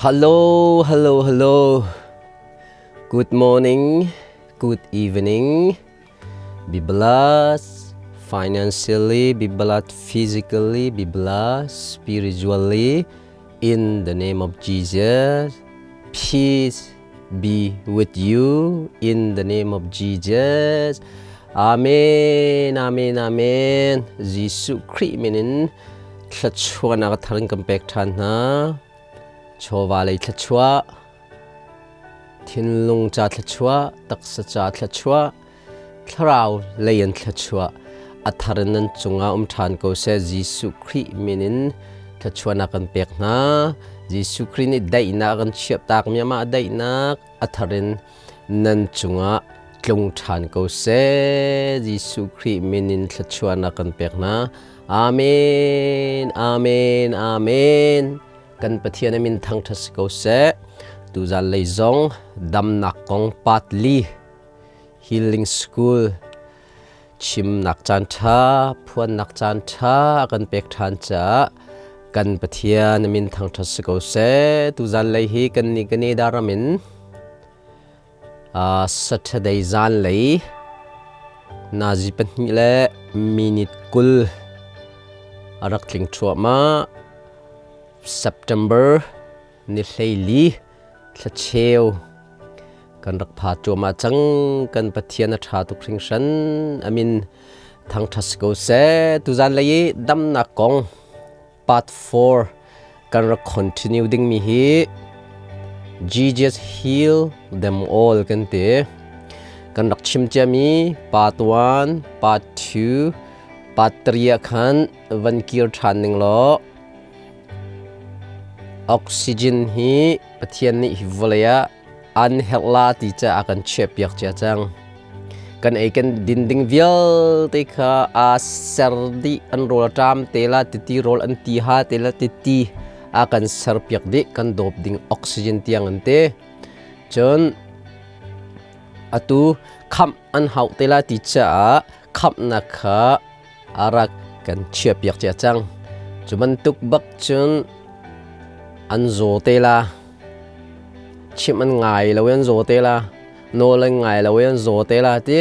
Hello, hello, hello. Good morning, good evening. Be blessed financially, be blessed physically, be blessed spiritually. In the name of Jesus, peace be with you in the name of Jesus. Amen, amen, amen. Jesuh Khrih min in thluachuahnak a thar in kan pek ṭhan hna. Chawva lei thluachuah, thinlung ca thluachuah, taksa ca thluachuah, thlarau lei in thluachuah a thar in nan cungah um ṭhan ko seh. Jesuh Khrih min in thluachuahnak kan pek hna. Jesuh Khrih nih daihnak a kan chiahtakmi amah daihnak a thar in nan cungah tlung ṭhan ko seh. Jesuh Khrih min in thluachuahnak kan pek hna. Amen, amen, amen. Kan Pathian a min thangṭhat si ko seh. Tuzan lei zong damnak kong part li Healing School chimnak caan ṭha, phuannak caan ṭha a kan pek ṭhan caah kan Pathian a min thangṭhat si ko seh. Tuzan lei hi kan nih kan i daram in Saturday zan lei nazi pahnih le minute 20 a rak tling ṭhuahmah. September ni 14 thlacheu kan rak pha cuahmah cang. Kan Pathian a ṭha tuk hringhran. Amin thangṭhat si ko seh. Tuzan lei i damnak kong part 4 kan rak continue dingmi hi Jesus heal them all kan ti. Kan rak chim ciami part 1, part 2, part 3 ah khan van kir ṭhan ning law Oxygen hi Pathian nih hi vawlei ah an herh la ti caah a kan chiahpiak cia cang. Kan ei kan din ding vialte kha aa ser dih, an rawl a ṭam te la, titi rawl an ti ha te la, titi a kan serpiak dih, kan dawp ding oxygen tiang an ti. Cun atu khamh an hauh te la ti caah khamhnak kha a rak kan chiahpiak cia cang. Cu bantuk bak cun an zaw te la. Chimh an ngai lo i an zaw te la. Nawl an ngai lo i an zaw te la ti.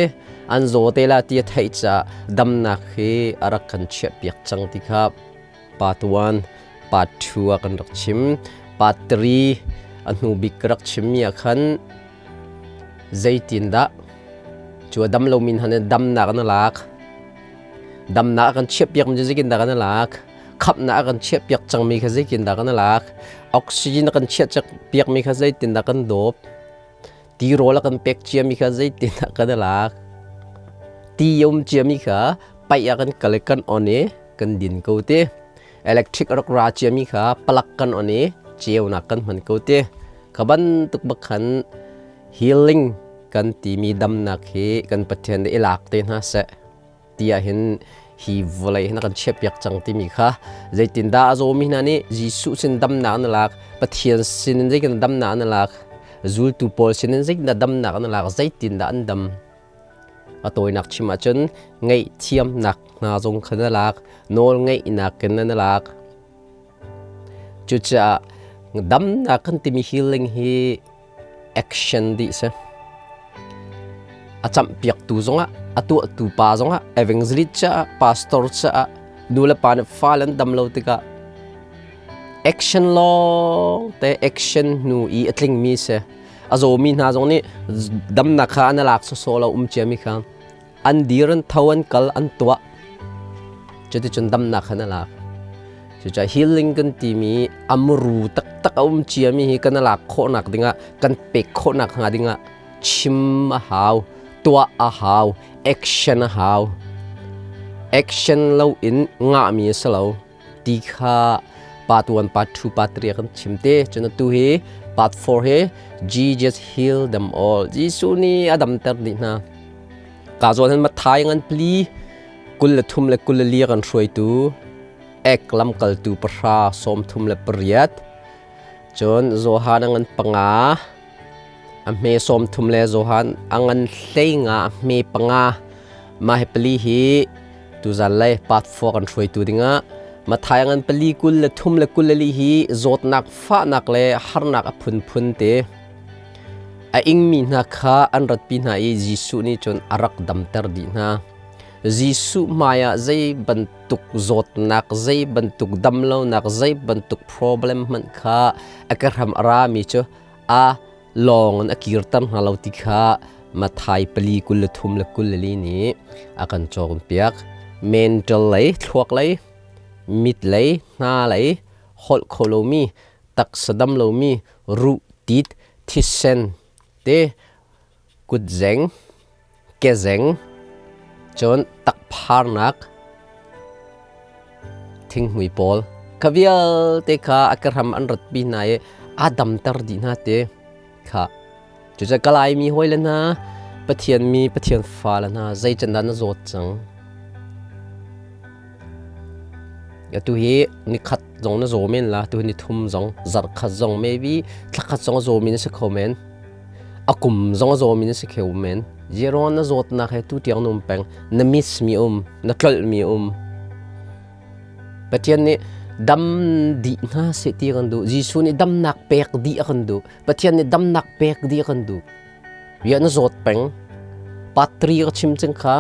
An zaw te la ti a theih caah damnak hi a rak kan chiahpiak cang ti kha part 1, part 2 ah kan rak chim. Part 3 a hnu bik ka rak chimmi ah khan Zeitindah cu a dam lomi hna nih damnak an lak? Damnak a kan chiahpiakmi cu zeitindah kan lak? Khamhnak a kan chiahpiak cangmi kha zeitindah kan lak? Oxygen a kan chiahpiakmi kha zeitindah kan dawp? Tirawl a kan pek ciami kha zeitindah kan lak? Ti a um ciami kha paih ah kan kal i kan on i kan din ko ti. Electric a rak ra ciami kha palak kan on i ceunak kan hman ko ti. Kha bantuk bak khan healing kan timi damnak hi kan Pathian nih i lak te hna seh tiah hin hi vawlei hin a kan chiahpiak cang timi kha zeitindah a zawmi hna nih Jesuh sin damnak an lak, Pathian sin in zeitin damnak an lak, zultu pawl sin in zeitindah damnak an lak, zeitindah an dam. A tawinak chim ahcun ngaihthiamnak hna zong kha na lak, nawl ngeihnak in na lak. Cucaah damnak kan timi healing hi action dih si. A camhpiaktu zongah, a tuahtu pa zongah, evangelist caah, pastor caah, nu le pa nih fale an dam lo tikah action lawng te action hnu i a tlingmi si. A zawmi hna zong nih damnak kha an lak sawsawh lo um ciami kha an dir, an tho, an kal, an tuah. Cuticun damnak khan a lak. Cucaah healing kan timi amru taktak a um ciami hi kan lak khawhnak dingah, kan pek khawhnak hnga dingah chim a hau, tuah a hau, action a hau. Action lo in ngahmi a si lo. Ti kha part 1, part 2, part 3 kan chim te. Cun atu hi part 4 hi Jesus heal them all. Jesuh nih a damter dih hna. Ka zawn hin Matthai ngan pli 23 le 24 kan hruaitu ek lamkaltu pahra 38 cun Johan a ngan panga a hme 30 le Johan a ngan 15 a hme panga mah hi pali hi tuzan lei part 4 kan hruaitu dingah. Matthai ngan pali 23 le 24 hi zawtnak fahnak le harnak a phunphun te a ingmi hna kha an ratpi hna i Jesuh nih cun a rak damter dih hna. Jesuh hmaiah zei bantuk zawtnak, zei bantuk damlonak, zei bantuk problem hmanh kha a ka hram a rami cu a lawng in a kirter hna lo ti kha Matthai pali 23 le 24 nih a kan cawnpiak. Mental lei, thluak lei, mit lei, hna lei, holh kho lomi, taksa dam lomi, ruh tit, thisen te, kutzeng, kezeng, cun takpharnak, thinghmui pawl kha vialte kha a ka hram an ratpi hna i a damter dih hna te kha. Cucaah ka Laimi hawile hna, Pathian mi, Pathian fale hna, zei can dah na zawt cang? Atu hi nikhat zong na zaw men la, tu hi nithum zong, zarh khat zong, maybe thla khat zong a zawmi na si kho men. A kum zong a zawmi na si kho men. Ziaruang na zawtnak he tu tiang na um peng, na miss mi um, na tlolh mi um. Pathian nih dam dih hna seh ti kan duh. Jesuh nih damnak pek dih a kan duh. Pathian nih damnak pek dih a kan duh. Bia na zawt peng. Patri ka chim cing kha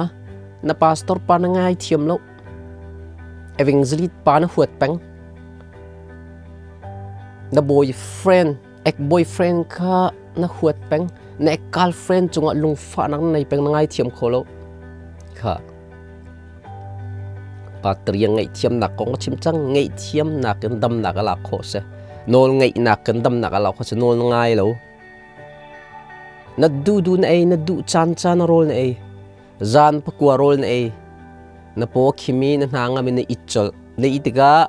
na pastor pa na ngai thiam lo. Evangelist pa na huat peng. Na boyfriend Ek boyfriend kha na huat peng, na ek girlfriend cungah lungfahnak na nei peng, na ngaithiam kho lo. Kha. Patria ngaihthiamnak kong a chim cang, ngaihthiamnak in damnak a lak khawh si. Nawl ngeihnak in damnak a lak khawh si, nawl na ngai lo. Na duh duh na ei, na duh caan caan a rawl na ei. Zan pakua rawl na ei. Na paw khimi na hna ngam in na it colh. Na it tikah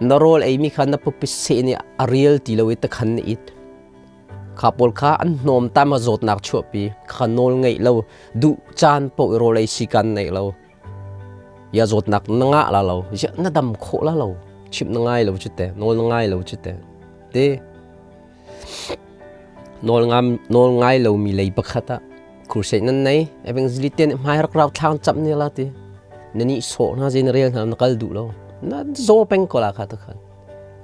na rawl eimi kha na pupi seh nih a rial ti lo i takhan na it. Kha pawl kha an hnawm tam a zawtnak chuahpi. Kha nawl ngeih lo, duh caan paoh i rawl ei si kan neih lo. Ya zawtnak na ngah la lo, ya na dam khawh la lo. Chimh na ngai lo cu te, nawl na ngai lo cu te. Te nawl ngam nawl ngai lomi lei pakhat ah crusade nan nei evangelist te nih hmai rak rau thlang chap ne la ti na nih sawh hna zei na rel hna na kal duh lo na zaw peng ko la kha ta khan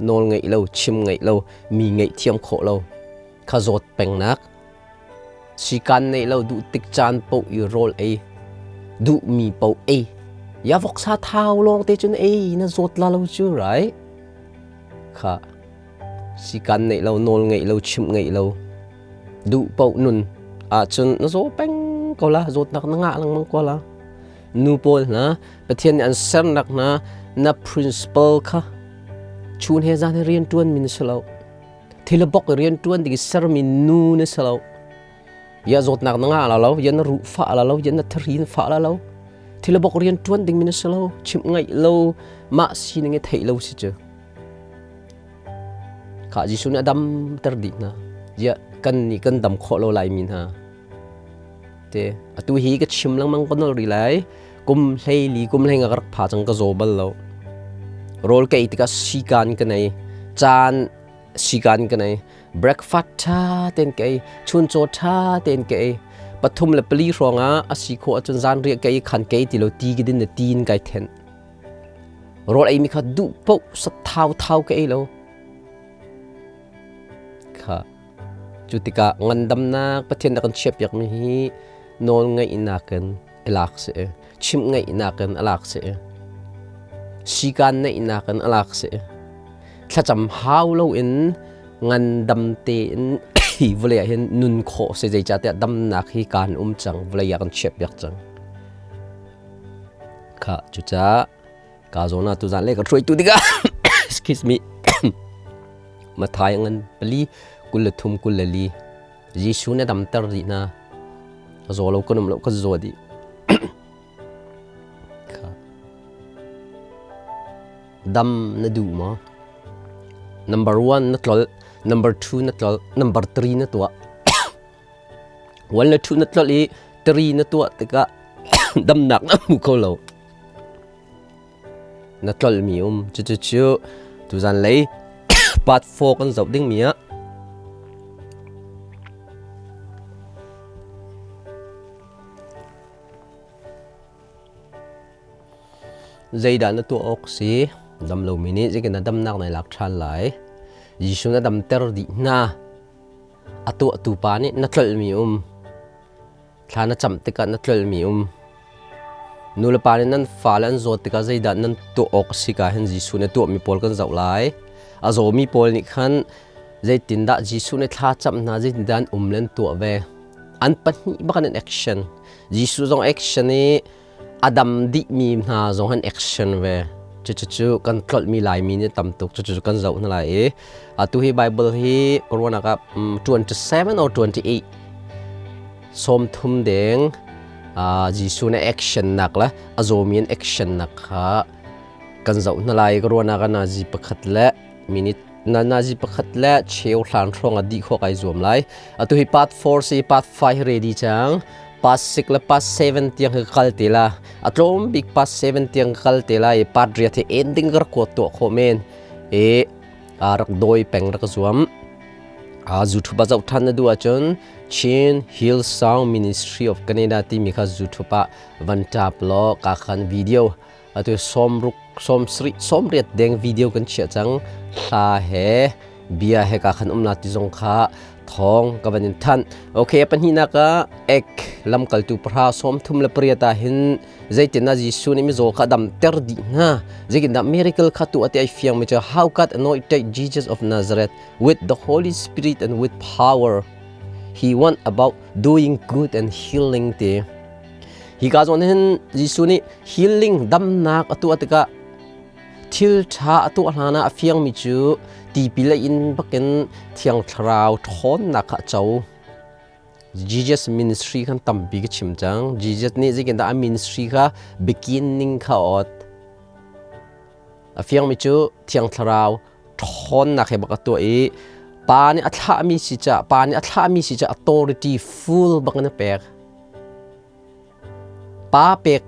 nawl ngeih lo chim ngeih lo mi ngeih thiam khawh lo kha zawt peng nak sikan neih lo duh tik caan poh i rawl ei duh mi poh ei ya voksa thau lawng te cun ei na zawt la lo cu right kha Sikan neih lo, nawl ngeih lo, chimh ngeih lo, duh paoh nun ahcun na zaw peng ko la, zawtnak na ngah lengmang ko la. Nu pawl hna, Pathian nih an sernak hna na principle kha chun he zan he rian ṭuan mi na si lo. Thil a bok i rian ṭuan ding i sermi nu na si lo. Ya zawtnak na ngah la lo, ya na ruh fah la lo, ya na thahri na fah la lo. Thil a bok rian ṭuan ding mi na si lo. Chimh ngaih lo, mah sining i theih lo si cu. Khah Jesuh nih a damter dih hna. Ziah kan nih kan dam khawh lo laimi hna. Te atu hi ka chim lengmang ka nol rih lai. Kum 14 kum hlei nga ka rak pha cang ka zaw bal lo. Rawl ka ei tikah sikan ka nei. Caan sikan ka nei. Breakfast ṭha tein ka ei. Chuncaw ṭha tein ka ei. 3 le 4 hrawng ah a si khawh ahcun zanriah ka ei khan ka ei ti lo ti ka din le ti in kai thenh. Rawl eimi kha duh paoh sathau thau ka ei lo. Kha cu tikah ngandamnak Pathian dah kan chiahpiakmi hi nawl ngeihnak in i lak si i chimh ngeihnak in a lak si i sikaan neihnak in a lak si i thlacam hau loin ngandam tein hi vawlei ah hin nun khawh si zeicahtiah damnak hi kaan um cang vawlei ah kan chiahpiak cang. Kha cucaah ka zawn ah tuzan le ka hruaitu tikah excuse me Mathai ngan pali 23 24 Jesuh na damter dih hna zaw lo kan um lo ka zaw dih kha dam na duh maw number 1 na tlol number 2 na tlol number 3 na tuah Wan le ṭhu na tlolh i tari na tuah tikah damnak na hmu kho lo. Na tlolhmi um. Cucu tuzan lei part 4 kan zoh dingmi ah zeidah na tuah awk si? Dam lomi nih zeitin na damnak nai lak ṭhan lai. Jesuh na damter dih hna. A tuahtu pa nih na tlolhmi um. Thla na camh tikah na tlolhmi um. Nulepa nih nan fale an zawt tikah zeidah nan tuah awk a si ka hin Jesuh nih tuahmi pawl kan zoh lai. A zawmi pawl nih khan zeitindah Jesuh nih thla camh hna, zeitindah an um le an tuah ve. An pahnih bak in an action. Jesuh zong action i a dam dihmi hna zong an action ve. Cucu kan tlolhmi Laimi nih tam tuk. Cucu kan zoh hna lai i atu hi Bible hi ruahnak ah 27 or 28 30 deng Jesuh na action nak le a zawmi an action nak kha kan zoh hna lai. Ka ruahnak ah nazi pakhat le minute na nazi pakhat le cheu hlan hrawng a dih khawh kai zuam lai. Atu hi part 4 si part 5 ready cang. Part 6 le part 7 tiang hi kal te la. A tlawm bik part 7 tiang kal te la i part riat hi ending ka rak kuat tuah khawh men. E rak doi peng rak zuam. YouTube ah zoh than na duh ahcun Chin Hill Sound Ministry of Canada timi kha YouTube ah van tap law ka khan video atu 60 70 80 deng video kan chiah cang. Hla he bia he ka khan um la ti zong kha thawng ka van in thanh. Okay, pahnihnak ah ek lamkaltu pahra 38 ah hin zeitin ah Jesuh nih mizaw kha damter dih hna, zeitindah miracle kha tu ati ai fiang mi cu how God anointed Jesus of Nazareth with the Holy Spirit and with power. He went about doing good and healing ti. Hi ka zawn hin Jesuh nih healing damnak a tuah tikah thil ṭha a tuah hlan ah a fiangmi cu tipil a in bakin Thiang Thlarau ṭhawnnak kha a co. Jesus ministry khan tampi ka chim cang. Jesus nih zeitindah a ministry kha beginning kha a ot. A fiangmi cu Thiang Thlarau ṭhawnnak he bak a tuah i Pa nih a thlahmi si caah Pa nih a thlahmi si caah authority full bak in a pek. Pa pek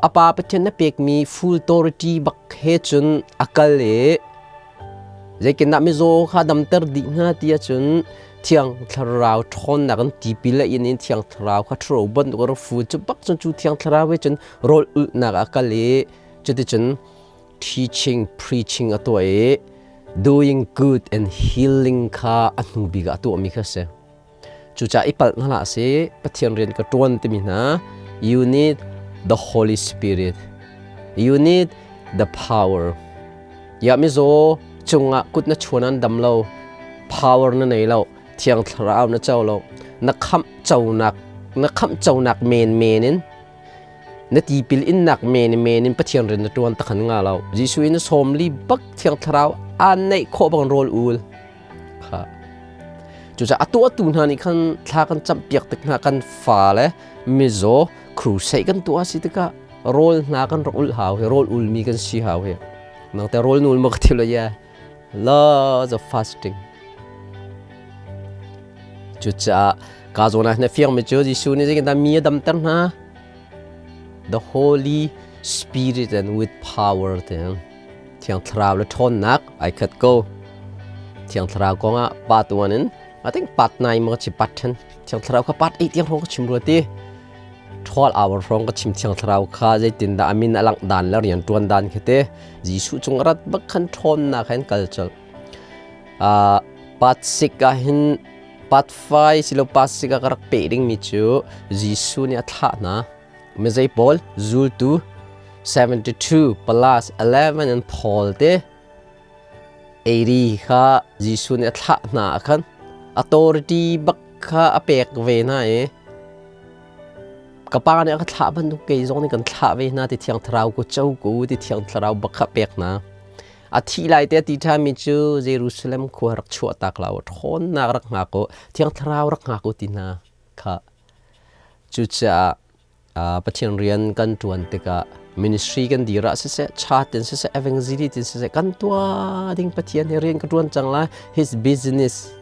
a pa Pathian na pekmi full authority bak he cun a kal i zeitindah mizaw kha damter dih hnga ti ahcun Thiang Thlarau ṭhawnnak in tipil a in in Thiang Thlarau kha ṭhuro bantuk a rak fu. Cu bak cun cu Thiang Thlarau he cun rawl ulhnak a kal i cuticun teaching, preaching a tuah i doing good and healing kha a hnu bik ah a tuahmi kha a si. Cucaah i palh hna hlah sih, Pathian rian ka ṭuan timi hna, you need the Holy Spirit. You need the power. Ya mizaw cungah kut na chuan an dam lo, power na nei lo, Thiang Thlarau na co lo, na khamh conak, na khamh conak men men in, na tipil innak men men in Pathian rian na ṭuan takhan nga lo. Jesuh in 40 bak Thiang Thlarau aan neih khawh bang rawl ul. Kha. Cucaah a tuahtu hna nih khan thla kan campiak tik hna kan fale mizaw crusade kan tuah si tikah rawl hna kan rak ulh hau hi rawl ulmi kan si hau hi. Nang te rawl nul ma ka thil ya. Lots of fasting. Cucaah ka zawn ah na fiang mi cu Jesuh nih zeitindah mi a damter hna? The Holy Spirit and with power te. Thiang Thlarau le ṭhawnnak ai khat ko. Thiang Thlarau kongah part 1 in I think part 9 ma ka chim part 10. Thiang Thlarau kha part 8 tiang hrawng ka chim rua ti. 12 hour hrawng ka chim Thiang Thlarau kha zeitindah a min a langh dan le rian ṭuan dan khi te Jesuh cung rat bak khan ṭhawnnak khan kal colh. Part 6 ah hin part 5 silo part 6 ah ka rak peh dingmi cu Jesuh nih a thlah hna. Mizei pawl zultu 72 plus 11 in Paul te 80 kha Jesuh nih a thlah hna ah khan authority bak kha a pek ve hna i ka pa nih a ka thlah bantuk kei zong nih kan thlah ve hna ti Thiang Thlarau ku co ku ti Thiang Thlarau bak kha pek hna. A thih lai te a ti ṭhanmi cu Jerusalem khua rak chuah tak lo ṭhawnnak rak hngak u Thiang Thlarau rak hngak u ti hna kha. Cucaah Pathian rian kan ṭuan tikah ministry kan dir ah siseh, chat in siseh, evangelist in siseh, kan tuah ding Pathian he rian ka ṭuan cang lai. His business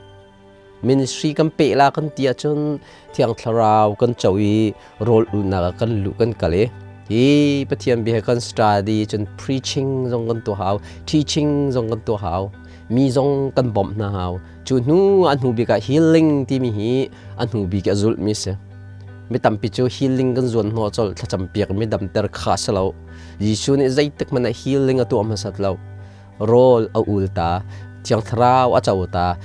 ministry kan peh la kan ti ahcun Thiang Thlarau kan co i rawl ulhnak ah kan luh kan kal i hi Pathian bia kan study cun preaching zong kan tuah hau, teaching zong kan tuah hau, mi zong kan bawmh hna hau. Cu hnu a hnu bik ah healing timi hi a hnu bik a zulhmi si. Mi tampi cu healing kan zuan hnawh colh, thlacam piak mi damter kha si lo. Jesuh nih zeitik hmanh ah healing a tuah hmasat lo. Rawl a ul ta, Thiang Thlarau a co ta,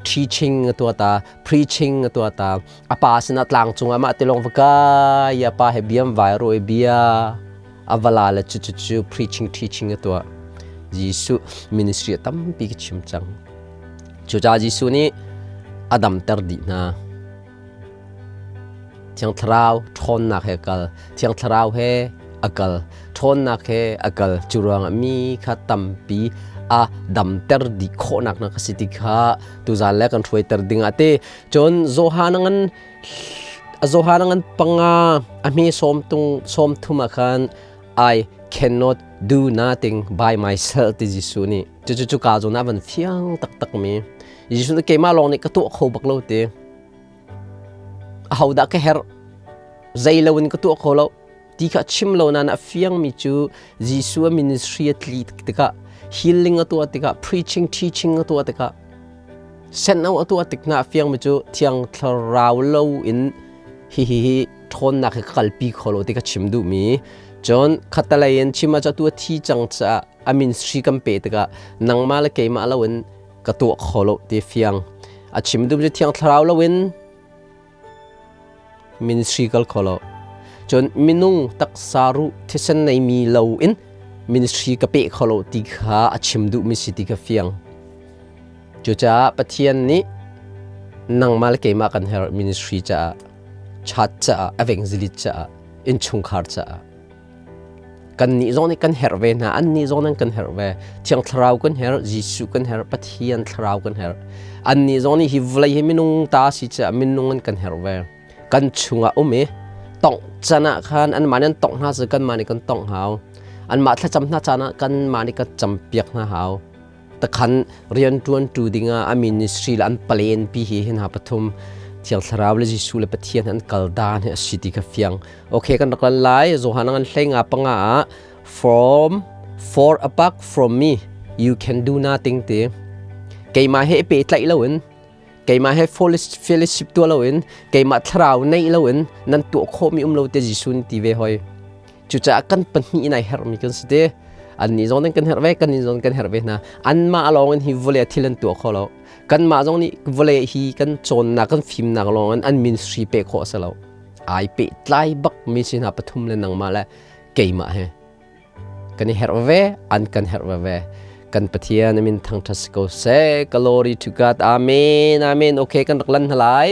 teaching a tuah ta, preaching a tuah ta. A pa sinah tlang cungah mah tilawng va kai, a pa he biam vai rawi bia a va la le cu cu cu preaching teaching a tuah. Jesuh ministry a tampi ka chim cang. Cucaah Jesuh nih a damter dih hna. Thiang Thlarau ṭhawnnak he kal, Thiang Thlarau he a kal, ṭhawnnak he a kal. Cu ruangah mi kha tampi a damter dih khawhnak na ka si ti kha tuzan le kan hruaiter ding ah ti. Cun Johan ngan Johan ngan panga a hme sawm tung sawm thum ah khan I cannot do nothing by myself ti Jesuh nih cucu cu ka zawn ah van fiang taktak mi Jesuh nih keimah lawng nih ka tuah kho bak lo ti. Ahodah ka herh? Zei loin ka tuah kho lo. Ti kha chim lo nain a fiangmi cu Jesuh a ministry a tli tikah healing a tuah tikah preaching teaching a tuah tikah senno a tuah tik hna a fiangmi cu Thiang Thlarau lo in hihi hi ṭhawnnak hi ka kalpi kho lo ti ka chim duhmi. Cun khattelei in chim ah cu atu a thi cang caah a ministry kan pe tikah nangmah le keimah loin ka tuah kho lo ti fiang. A chim duhmi cu Thiang Thlarau loin ministry kal kho lo. Cun minung taksa ruh thisen neimi loin ministry ka pe kho lo ti kha a chim duhmi si ti kha fiang. Cucaah Pathian nih nangmah le keimah kan herh ministry caah, church caah, evangelist caah, innchungkhar caah. Kannih zong nih kan herh ve hna, annih zong nan kan herh ve. Thiang Thlarau kan herh, Jesuh kan herh, Pathian Thlarau kan herh. Annih zong nih hi vawlei hi minung ta si caah minung an kan herh ve. Kan chungah um i tongh can ah khan anmah nih an tongh hna cu kanmah nih kan tongh hau. Anmah thlacam hna caan ah kanmah nih kan campiak hna hau. Takhan rianṭuantu dingah a ministry le an palen pi hi hin ha pathum Thiang Thlarau le Jesuh le Pathian an kal dan hi a si ti kha fiang. Okay, kan rak lan lai. Johan an hlei nga panga ah from for apart from me you can do nothing ti. Keimah he pe tlaih loin keimah he fellowship tuah loin keimah thlarau neih loin nan tuah khawhmi um lo te Jesuh nih ti ve hoi. Cucaah kan pahnih in ai herhmi kan si te. Annih zong nan kan herh ve, kannih zong kan herh ve hna. Anmah lawng in hi vawlei thil an tuah kho lo. Kanmah zong nih vawlei hi kan cawnnak, kan fimnak lawng in an ministry peh khawh a si lo. Ai pehtlai bak mi si hna pathum le nangmah le keimah he. Kan i herh ve, an kan herh ve ve. Kan Pathian min thangṭhat si ko seh. Glory to God. Amen. Amen. Okay, kan rak lan hna lai.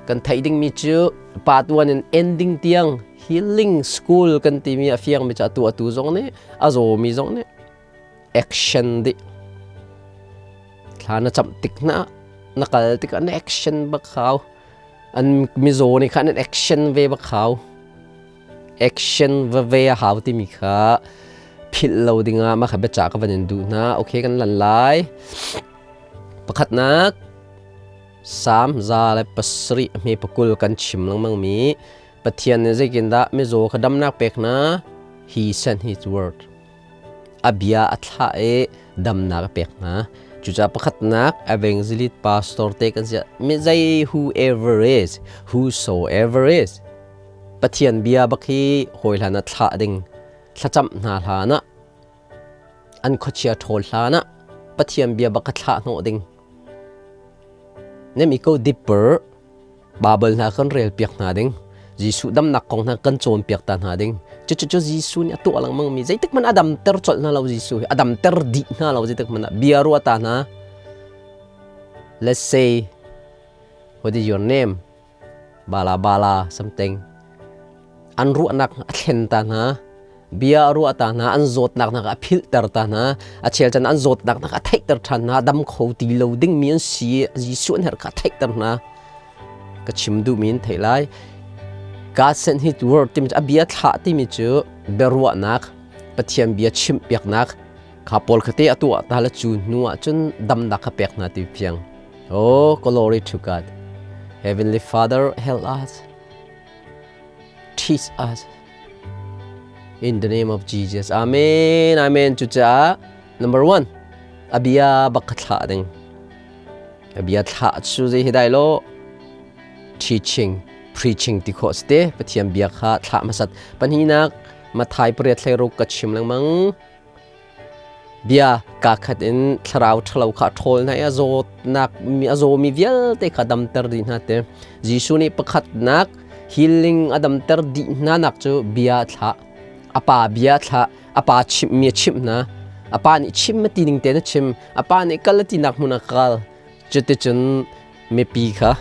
Kan theih dingmi cu part 1 in ending tiang healing school kan timi a fiangmi cu atu atu zong nih a zawmi zong nih action dih thla na camh tik na na kal tikah na action bak hau an mizaw nih khan an action ve bak hau action va ve a hau timi kha philh lo dingah mah kha biaca ka van in duh hna okay kan lan lai pakhatnak Salm 107 hme pakul kan chim lengmang mi Pathian nih zeitindah mizaw kha damnak pek hna? He sent his word. A bia a thlah i damnak a pek hna. Cucaah pakhatnak evangelist pastor te kan si mi zei whoever is, whosoever is. Pathian bia bak hi hawi hlan ah thlah ding, thlacamh hna hlan ah, an khuachia ṭhawl hlan ah Pathian bia bak kha thlah hnawh ding. Nem i ko dipper Baibal hna kan relpiak hna ding. Jesuh damnak kong hna kan cawnpiak ta hna ding. Cucu cu Jesuh nih a tuah lengmang mi zeitik hmanh a damter colh hna lo Jesuh hi a damter dih hna lo zeitik hmanh ah bia ruah ta hna. Let's say what is your name? Bala bala something. An ruahnak a thlen ta hna. Bia a ruah ta hna, an zawtnak hna kha a philhter ta hna. A chel chan an zawtnak hna kha a theihter ṭhan hna. Dam kho ti lo dingmi an si. Jesuh an herh kha a theihter hna. Ka chim duhmi in theih lai. God sent his word timi cu a bia thlah timi cu biaruahnak, Pathian bia chimhpiaknak kha pawl kha te a tuah ta le cu hnu ah cun damnak kha pek hna ti fiang. Oh, glory to God. Heavenly Father, help us. Teach us. In the name of Jesus. Amen. Amen. Cucaah number one, a bia bak kha thlah ding. A bia thlah cu zei hi dai lo teaching, preaching ti khawh si te Pathian bia kha thlah hmasat. Pahnihnak Mathai pariat hlei ruk ka chim lengmang. Bia kaa khat in thlarau ṭhalo kha a ṭhawl hna i a zawtnak a zawmi vialte kha damter dih hna te. Jesuh nih pakhatnak healing a damter dih hna nak cu bia a thlah. A pa bia a thlah. A pa chimhmi a chimh hna. A pa nih chim a ti ning tein a chim. A pa nih kal a tinak hmun ah kal. Cuticun mipi kha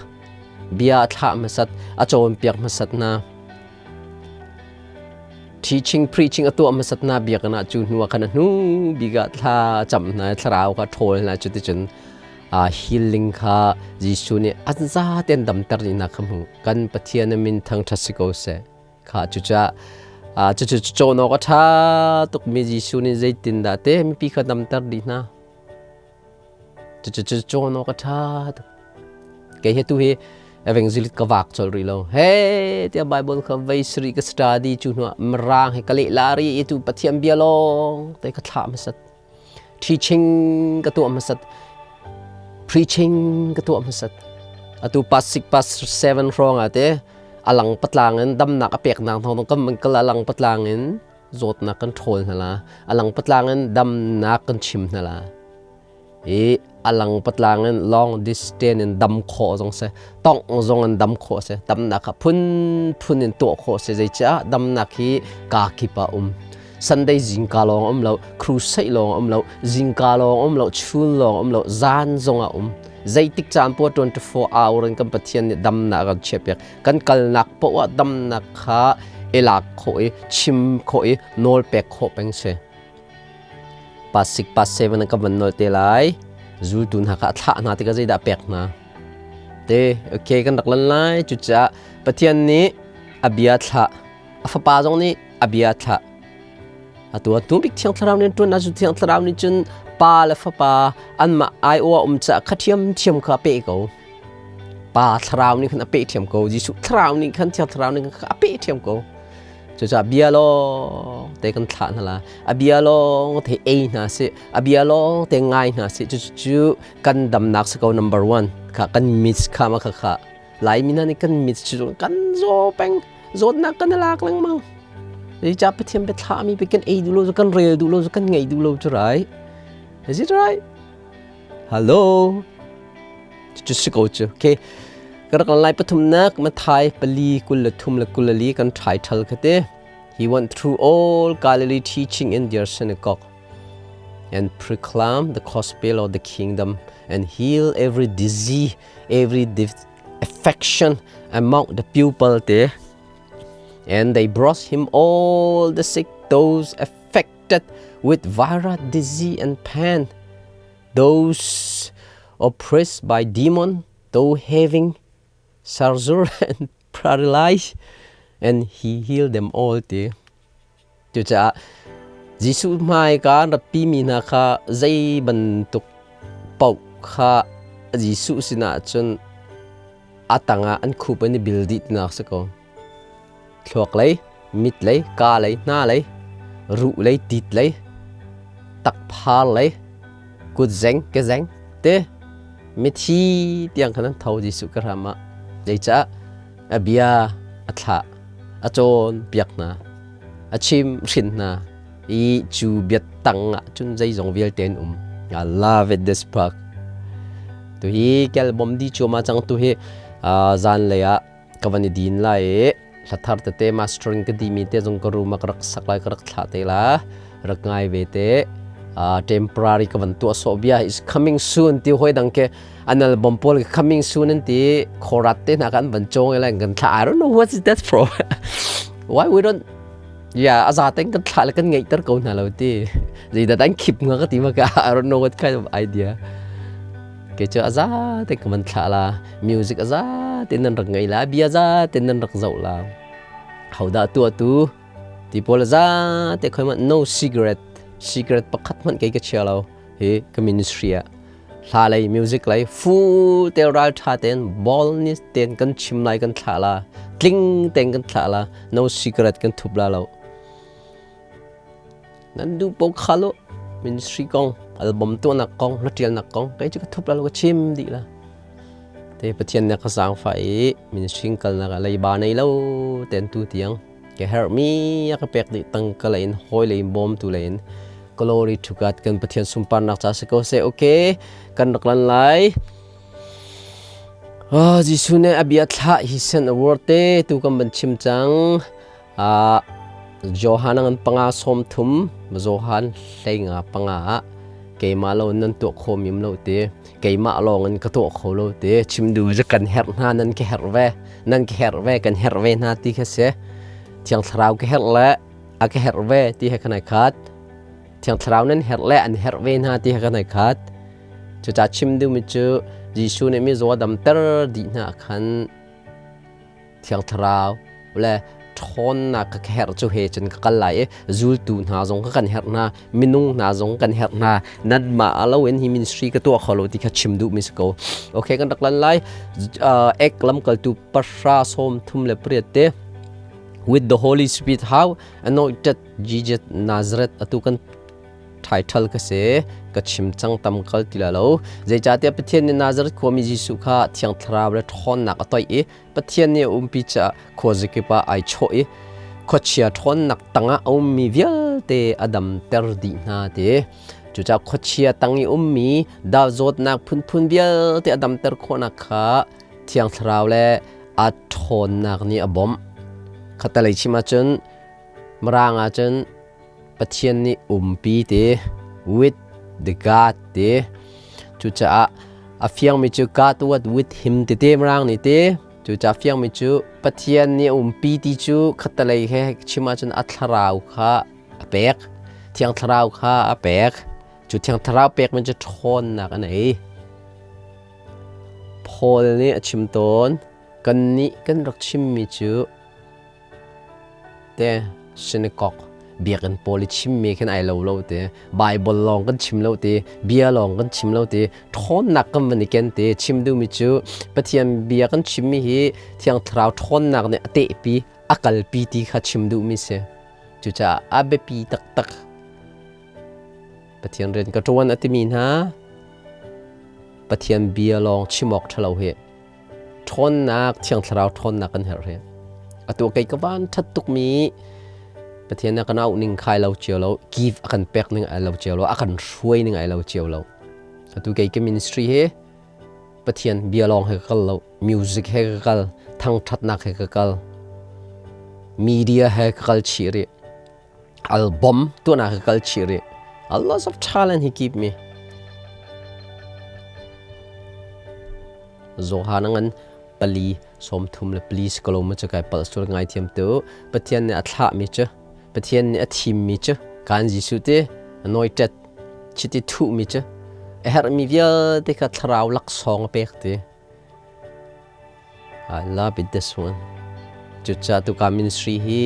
bia a thlah hmasat, a cawnpiak hmasat hna. Teaching, preaching a tuah hmasat hna biakinn ah cu hnu ah khan a hnu bik ah thla a cam hna i thlarau kha a ṭhawl hna. Cuticun healing kha Jesuh nih an zaten damter dihnak kha hmuh. Kan Pathian a min thangṭhat si ko seh. Kha cucaah cucu cawn awk a ṭha tukmi Jesuh nih zeitindah te mipi kha damter dih hna. Cucu cawn awk a ṭha tuk. Kei hi tu hi evangelist ka vak colh rih lo. He tiah Bible kha vei sarih ka study cu hnuah mirang he ka leh la ri i tu Pathian bia lawng te ka thlah hmasat. Teaching ka tuah hmasat. Preaching ka tuah hmasat. Atu past 6 past 7 hrawng ah te alang patlang in damnak a peknak thawng kan man kal alang patlang in zawtnak kan ṭhawl hna la. Alang patlang in damnak kan chim hna la. I alang patlang in long distance in dam khawh zong si tongh zong in dam khawh si damnak kha phun phun in tuah khawh si zeicah damnak hi kaa kip ah um Sunday zingka lawng um lo crusade lawng um lo zingka lawng um lo chun lawng um lo zan zong ah um zeitik caan po 24 hour in kan Pathian nih damnak kan chiahpiak kan kalnak poah ah damnak kha i lak khawh i chim khawh i nawl pek khawh peng si. Pasik pas seven ka van nol te lai. Zultu hna kha a thlah hna tikah zeidah pek hna? Te, okay kan rak lan lai. Cucaah Pathian nih a bia thlah. A fapa zong nih a bia thlah. Atu a bik Thiang Thlarau nih ṭuan cu Thiang Thlarau nih cun pa le fapa anmah aiawh a um caah kha ṭhiamṭhiam kha a peh ko. Pa Thlarau nih khan a peh ṭhiam ko. Jesuh Thlarau nih khan Thiang Thlarau nih khan a peh ṭhiam ko. Cucaah bia lawng te kan thlah hna la. A bia lawng te ei hna sih. A bia lawng te ngai hna sih. Cucu kan damnak si ko number one. Kha kan mit kha ma kha kha. Laimi hna nih kan mit cu kan zaw peng. Zawtnak kan i lak lengmang. Zeicah Pathian bia thlahmi pe kan ei duh lo, kan rel duh lo, kan ngaih duh lo cu right? Is it right? Hello? Cucu si ko cu. Okay. Ka rak lai pathumnak Mathai pali 23 le 24 kan title kha te. He went through all Galilee teaching in their synagogue and proclaimed the gospel of the kingdom and heal every disease, every affection among the people te. And they brought him all the sick, those affected with viral disease and pain, those oppressed by demon, though having seizure and paralyzed, and he healed them all ti. Cucaah Jesuh hmaika rak pimi hna kha zei bantuk paoh kha Jesuh sinah cun a tangah an khup an i bil dih tinak si ko. Thluak lei, mit lei, kaa lei, hna lei, ruh lei, tit lei, takphar lei, kutzeng, kezeng te mithi tiang khan an tho Jesuh ka hram ah. Zeicah a bia a thlah, a cawn piak hna, a chim hrin hna i cu bia tang ah cun zeizong vialte an um. I love it this park. Tu hi kel bom di chuama cang tu hi zan lei ah ka van i din lai i hlathar tete mastering ka dimi te zong ka room ah ka rak sak lai ka rak thlah te la rak ngai ve te temporary ka van tuah sawh bia is coming soon ti hoi dang ke an album pawl coming soon an ti khorat te hna kan van chong lai kan thla I don't know what is that for why we don't yeah aza ten kan thla le kan ngeih ter ko hna lo ti zeidah dan khip nga ka ti ma ka I don't know what kind of idea Ke cu a za te ka man thlah la music a za te nan rak ngei la bia za te nan rak zoh la hodah tuah tu ti pawl a za te khoi ma no cigarette cigarette pakhat hmanh kei ka chia lo hi ka ministry ah hla lei music lei fu te ral tha ten ball ni ten kan chim lai kan thlah la tling ten kan thlah la no cigarette kan thup la lo Nan duh paoh kha lo ministry kong album tuahnak kong hlatialnak kong kei cu ka thup la lo ka chim dih la te Pathian nih ka zaangfah i ministry kalnak ah leiba nei lo ten tu tiang ke herhmi a ka pek dih tangka lei in hawi lei in bawmtu lei in. Glory to God. Kan Pathian sunparnak ca si ko seh. Okay, kan rak lan lai. Oh, Jesuh nih a bia thlah hi sen a word te tu kan ban chim cang. Ah, Johan ngan panga som thum Johan hlei nga panga ah keimah lo nan tuah kho mim lo te keimah lawng in ka tuah kho lo te chim du je kan herh hna nan ka herh ve nan ka herh ve kan herh ve hna ti kha se thiang thlarau ka herh le a ka herh ve ti he khanai khat thiang thlarau nan herh le an herh ve hna ti he khanai khat cuca chim du mi cu Jesuh nih mi zaw damter dih hna khan Thiang Thlarau le ṭhawnnak ka herh cu he cun ka kal lai i zultu hna zong ka kan herh hna minung hna zong kan herh hna nanmah lo in hi ministry ka tuah kho lo ti kha chim duhmi si ko okay kan rak lan lai ek lamkaltu pahra sawm thum le pariat te with the Holy Spirit how anointed Jesus Nazareth atu kan ṭhaiṭhal ka si ka chim cang tam kal ti la lo zeicahtiah Pathian nih Nazareth khuami Jesuh kha Thiang Thlarau le ṭhawnnak a toih i Pathian nih a umpi caah khuazakip ah ai chawh i khuachia ṭhawnnak tangah a ummi vialte a damter dih hna ti cucaah khuachia tang i ummi zawtnak phunphun vialte a damter khawhnak kha Thiang Thlarau le a ṭhawnnak nih a bawmh khatalei chim ahcun Mirang ahcun Pathian nih umpi ti with the God ti cucaah a fiangmi cu God was with him ti te mirang nih ti cucaah fiangmi cu Pathian nih a umpi ti cu khattelei he chim ahcun a thlarau kha a pek thiang thlarau kha a pek cu thiang thlarau pekmi cu ṭhawnnak a nei Paul nih a chim tawn kannih kan rak chimmi cu Te synagogue biakinn pawl i chimmi khin ai lo lo te Bible lawng kan chim lo te bia lawng kan chim lo te ṭhawnnak kan van i ken te chim duhmi cu Pathian bia kan chimmi hi Thiang Thlarau ṭhawnnak nih a tehpi a kalpi ti kha chim duhmi si cucaah a biapi taktak Pathian rian ka ṭuan a timi hna Pathian bia lawng chim awk ṭhalo hi ṭhawnnak Thiang Thlarau ṭhawnnak kan herh hi atu kei ka van ṭhat tukmi Pathian a kan auh ning khai lo cio lo give a kan pek ning ai lo cio lo a kan hruai ning ai lo cio lo atu kei ka ministry hi Pathian bia lawng he ka kal lo music he ka kal thangṭhatnak he ka kal media he ka kal chih rih album tuahnak ka kal chih rih a lot of talent he keep me Zoha na ngan pali som thum le please ka lo ma chu kai pal sul ngai thiam tu Pathian nih a thlah mi cu Pathian nih a thim mi cu kan Jesuh te anointed chiti thuh mi cu a herh mi vialte kha thlarau laksawng a pek ti I love it this one. Cucaah tuka ministry hi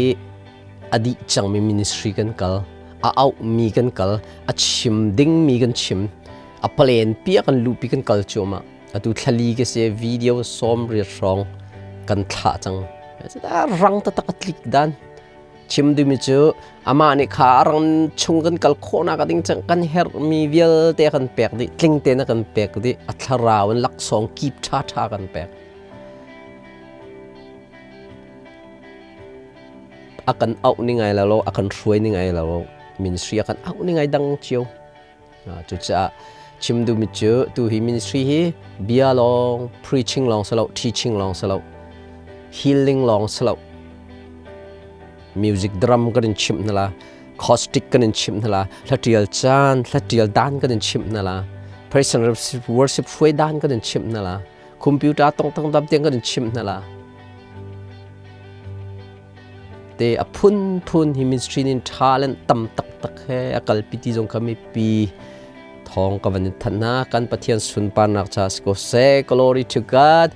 a dih cangmi ministry kan kal, a auhmi kan kal, a chim dingmi kan chim, a plan pi kan luhpi kan kal cuahmah. Atu thlali ka si video sawm riat hrawng kan thlah cang. Rang taktak a tlik dan. Chim duhmi cu amah nih kha a rang chung kan kal khawhnak ding cang kan herhmi vialte a kan pek dih tling tein a kan pek dih a thlarau in laksawng kip ṭhaṭha kan pek a kan auh ning ai lo a kan hruai ning ai lo ministry a kan auh ning ai dang cio Cucaah chim duhmi cu tu hi ministry hi bia lawng, preaching lawng si lo, teaching lawng si lo, healing lawng si lo. Music drum kan in chimh hna la, caustic kan in chimh hna la, hla ṭial caan, hla ṭial dan kan in chimh hna la, praise and worship hruai dan kan in chimh hna la, computer tong tong dam tiang kan in chimh hna la. Te a phunphun hi ministry nin talent tam taktak he a kalpi ti zong kha mipi thawng ka van in thanh hna kan Pathian sunparnak cha si ko seh glory to God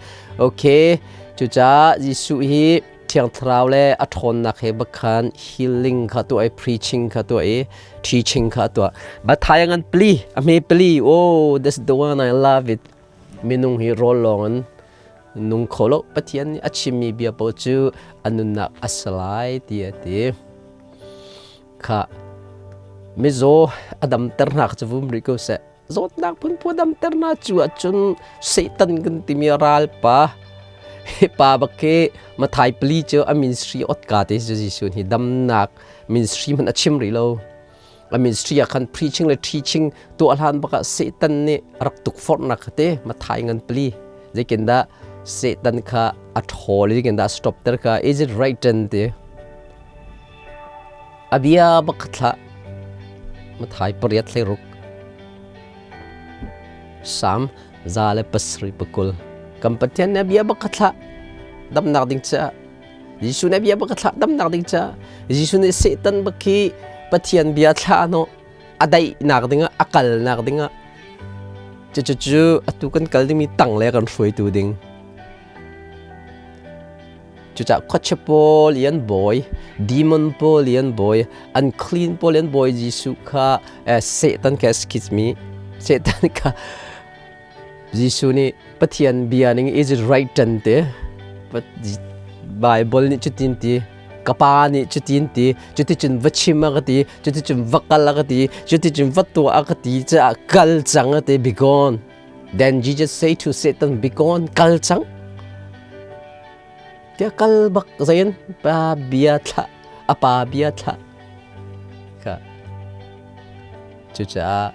okay cucaah Jesuh hi Thiang Thlarau le a ṭhawnnak he bakhan healing kha tuah i preaching kha tuah i teaching kha tuah Bathai ngan pli a hme pli oh that's the one I love it minung hi rawl lawng in nung kho lo Pathian nih a chimmi bia paoh cu a nunnak a si lai ti a ti kha mizaw a damter hna cu vum rih ko seh zawtnak phunphun a damter hna cu ahcun Satan kan timi ralpa hi pa bak khi Mathai pali cu a ministry ot ka te cu Jesuh hi damnak ministry hmanh a chim rih lo. A ministry ah khan preaching le teaching tuah hlan bak ah Satan nih a rak tukforhnak kha te Mathai ngan pali zeitindah Satan kha a ṭhawl i zeitindah a stop ter kha is it written ti a bia bak kha thlah Mathai pariat hlei ruk Sam 170 kan Pathian nih a bia bak kha thlah damnak ding caah Jesuh nih bia bak a thlah damnak ding caah Jesuh nih Satan bak khi Pathian bia thlah no a daihnak dingah a kalnak dingah cucu atu kan kal dingmi tang le kan hruaitu ding cucah khuachia pawl i an bawi demon pawl i an bawi unclean pawl i an bawi Jesuh kha Satan kha excuse me Satan kha Jesuh nih Pathian bia ning is it right tan te Bible nih cutin ti ka pa nih cutin ti cuticun va chim a ka ti cuticun va kal a ka ti cuticun va tuah a ka ti caah kal cang a ti be gone then Jesus say to Satan be gone kal cang tiah kal bak zain pa bia thlah a pa bia thlah kha Cucaah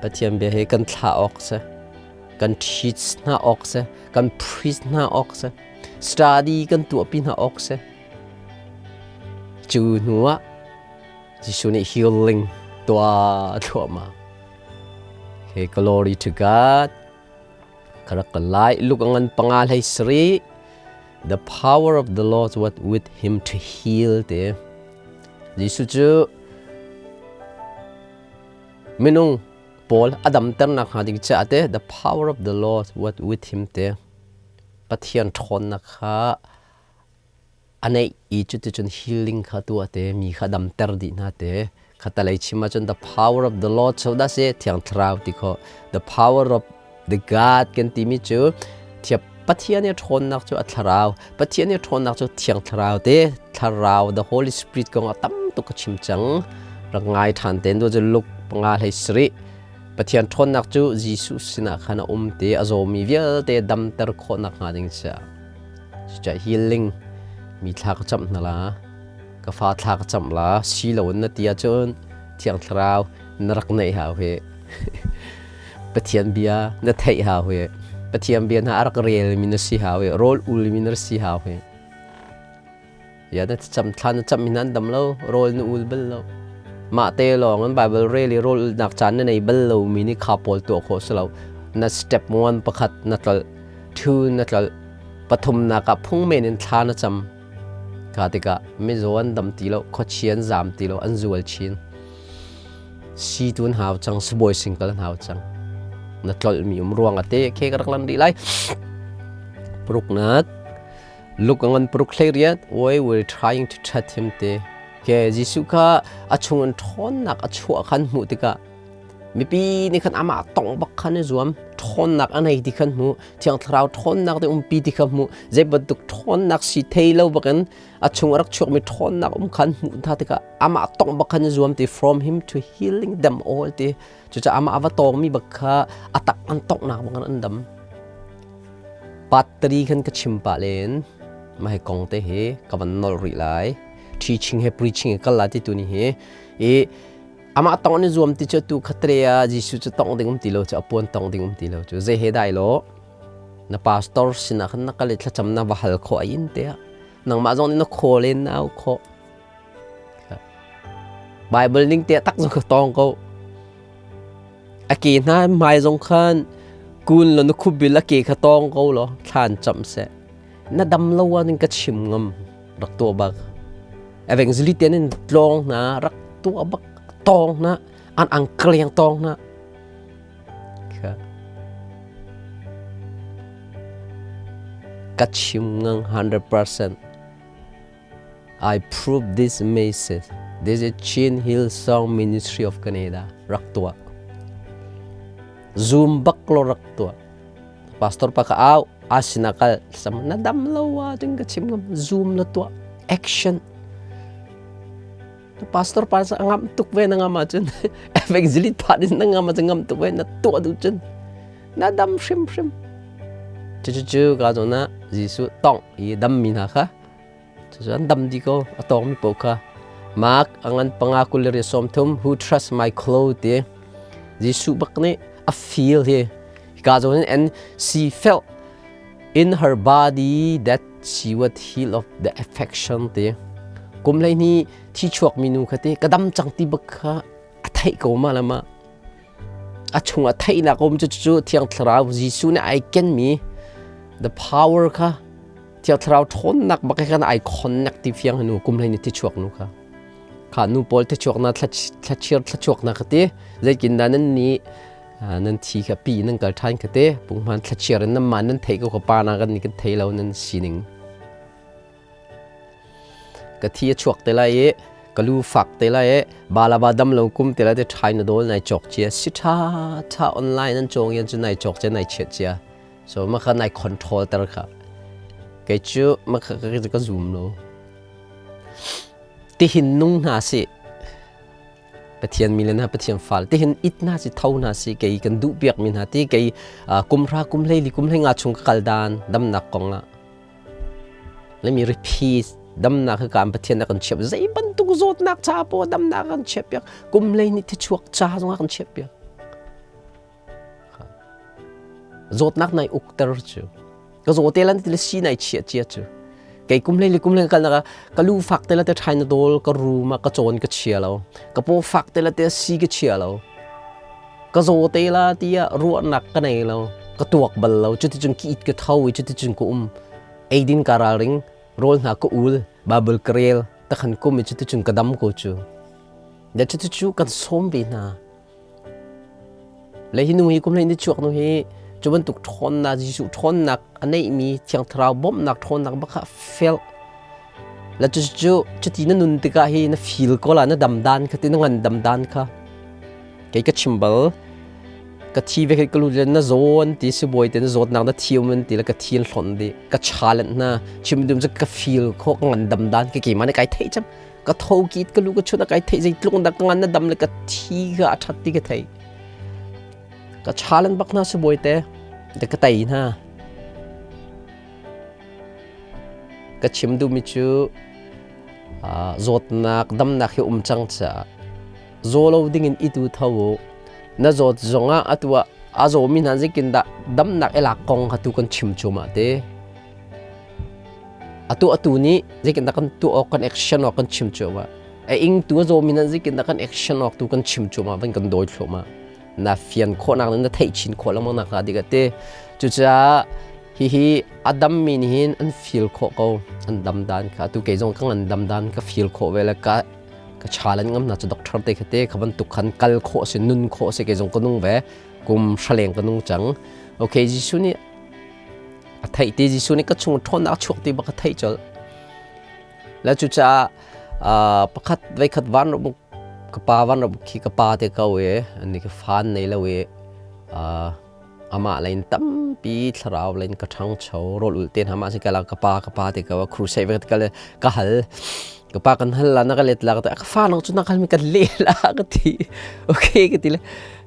Pathian bia hi kan thlah awk si, kan teach hna awk si, kan preach hna awk si, study kan tuahpi hna awk si. Cu hnu ah Jesuh nih healing tuah thluahmah. Okay, glory to God. Ka rak ka lai luk ngan panga hlei sari. The power of the Lord was with him to heal te. Jesuh cu minung pawl a damternak hnga ding caah te the power of the Lord was with him te Pathian ṭhawnnak kha a neih i cuticun healing kha tuah te mi kha damter dih hna te khatalei chim ahcun the power of the Lord so dah si Thiang Thlarau ti kho the power of the God kan timi cu thiap Pathian i ṭhawnnak cu a thlarau Pathian i ṭhawnnak cu Thiang Thlarau te Thlarau the Holy Spirit kong a tam tuk ka chim cang rak ngai ṭhan ten tu cu Luke panga hlei sarih Pathian ṭhawnnak cu Jesuh sinah khan a um te a zawmi vialte damter khawhnak hnga ding sia cucaah healing mi thla ka camh hna la ka fa thla ka camh la si lo in na ti ahcun Thiang Thlarau na rak neih hau hi Pathian bia na theih hau hi Pathian bia hna a rak relmi na si hau hi rawl ulmi na si hau hi ya na cam thla na cam hin an dam lo rawl na ul bal lo mah te lawng an Bible rel i rawl ulnak caan na nei bal lo mi nih kha pawl tuah khawh si lo na step 1 pakhat na tlol 2 na tlol pathum nak ah phung men in thla na cam ka tikah mizaw an dam ti lo khuachi an zam ti lo an zual chin Si tu an hau cang, sibawi singkal an hau cang. Na tlolhmi um ruang ate khe ka rak lan rih lai. Paruknak Luke ngan paruk hlei riat we were trying to chat him te ke Jesuh kha a chung in ṭhawnnak a chuah khan hmuh tikah mipi nih khan amah tongh bak khan i zuam ṭhawnnak a nei ti khan hmu thiang thlarau ṭhawnnak te umpi ti kha hmu zei bantuk ṭhawnnak si thei lo bakin a chung a rak chuakmi ṭhawnnak um khan hmuh hna tikah amah tongh bak khan i zuam ti from him to healing them all ti cucaah amah a va tawngmi bak kha a tak an tonghnak bak in an dam part 3 khan ka chim pah len mah hi kong te hi ka van nolh rih lai teaching he preaching he kal la ti tu ni hi i amah tong an i zuam ti cu tu khatre ah Jesuh cu tongh ding um ti lo cu a puan tong ding um ti lo cu zei he dai lo na pastor sinah khan na kal i thlacam na va hal khawh a inn te ah nangmah zong nih na khaw len na au khawh Bible ning te tak zong ka tong ko a ke hna hmai zong khan kun lo na khubil a ke kha tong ko lo thlan cham se na dam lo ning ka chim ngam rak tua bak evangelist ten in tlong na rak tua bak tong na an ang kleng tong na Ka chim ngang 100%. I prove this message. This is Chin Hill Song Ministry of Canada. Rak tuah. Zoom bak lo rak tuah. Pastor pa ka au asina kal sam na dam lo wa ding ka chim ngam zoom na tuah action Pastor pa a ngam tuk ve na ngam ahcun evangelist pa nih na ngam ahcun ngam tuk ve na tuah duh cun na dam hrimhrim. Cucu ka zawn ah Jesuh tongh i dammi hna kha cucu an dam dih ko a tawngmi paoh kha. Mark angan panga kulir 30, who trust my clothes ti. Jesuh bak nih a feel hi. Hika zawn and she felt in her body that she would heal of the affection ti. Kum hlei ni thi chuak mi nu kha ti ka dam cang ti bak kha a theih ko ma lama. A chung a theihnak um cu cu Thiang Thlarau Jesuh nih ai ken mi the power kha Thiang Thlarau ṭhawnnak bak khan ai connect ti fiang nu kum hlei ni thi chuak nu kha. Kha nu pawl thi chuak na thlachir thlachuak na kha ti zeikin dah nan ni nan thi kha pi nan kal ṭhan kha te punghman thlachiar in nan man nan thei ko ka pa na kan ni kan thei lo nan sining. Ka thi a chuak te lai i ka lu fak te lai i balaba dam lo kum te lai te ṭhai na dawl nai cawk cia si ṭha ṭha online an cawng yan cu nai cawk cia nai chiat cia. So ma kha nai control ter kha. Kei cu ma kha ka zoom lo. Tihin nung hna si. Pathian mi le hna Pathian fal tihin it hna si tho hna si kei kan duh piak mi hna ti kei kum hra kum hlei li kum hlei nga chung ka kal dan damnak kong ah. Let me repeat damnak hi kan Pathian na kan chiap zei bantuk zawtnak ca po damnak kan chiap piak kum hlei ni thichuak ca zong kan chiap piak. Zawtnak nai ukter cu ka zaw te lan ti le si nai chia chia cu kei kum hlei le kum hlei kal nak ka lu fak te la te ṭhai na dawl ka rum ah ka cawn ka chia lo ka paw fak te la te si ka chia lo ka zaw te la tiah ruahnak ka nei lo ka tuak bal lo cuticun ki it ka tho i cuticun ka um eidin ka ralring rawl hna ka ul Bible ka rel takhan kum i cuticun ka dam ko cu le cuticu kan sawm ve hna. Le hi nu hi kum hlei ni chuak nu hi cu bantuk ṭhawnnak Jesuh ṭhawnnak a neihmi Thiang Thlarau bawmhnak ṭhawnnak bak kha fel. Le cucu cuti na nun tikah hi na feel ko la na dam dan kha ti na ngan dam dan kha. Kei ka chim bal ka thi ve ka lu le na zawn ti sibawi te na zawtnak na thi um ti le ka thi in hlonh di ka challenge na chim dum cu ka feel kho ka ngan dam dan ka keimah nih kai theih cam. Ka tho kit ka lu ka chut a kai thei zeitluk dah ka ngan na dam le ka thi ka a that ti ka thei. Ka challenge bak hna sibawi te de ka tei hna. Ka chim duhmi cu zawtnak damnak hi um cang caah zaw lo dingin i tu tho u. Na zawt zongah atu ah a zawmi hna zeikin dah damnak i lak kong kha tu kan chim cuahmah te. Atu atu nih zeitindah kan tuah awk kan action awk kan chim cuahmah. A ing tu a zawmi nan zeitindah kan action awk tu kan chim cuahmah van kan dawi thluahmah. Na fian khawhnak na theih chin khawh lengmang nak hnga dik a ti. Cucaah hihi a dammi nih hin an feel khawh ko. An dam dan kha atu kei zong ka ngan dam dan ka feel khawh ve le ka ka challenge ngam na cu doctor te kha te kha bantuk khan kal khawh si nun khawh si kei zong ka nung ve kum hraleng ka nung cang. Okay Jesuh nih a theih ti Jesuh nih ka chung ṭhawnnak a chuak ti bak a theih colh. Le cucaah pakhat veikhat van rak ka pa van rak khi ka pa te ko i ani ka fan nei lo i amah lein tampi thlarau lein ka ṭhangcho rawl ul te hna mah si kala ka pa ka pa te ko crusade ve ka ka hal ka pa kan hal la na ka let la ka ka fa nang cu na hal mi kan le la ka ti okay ka ti le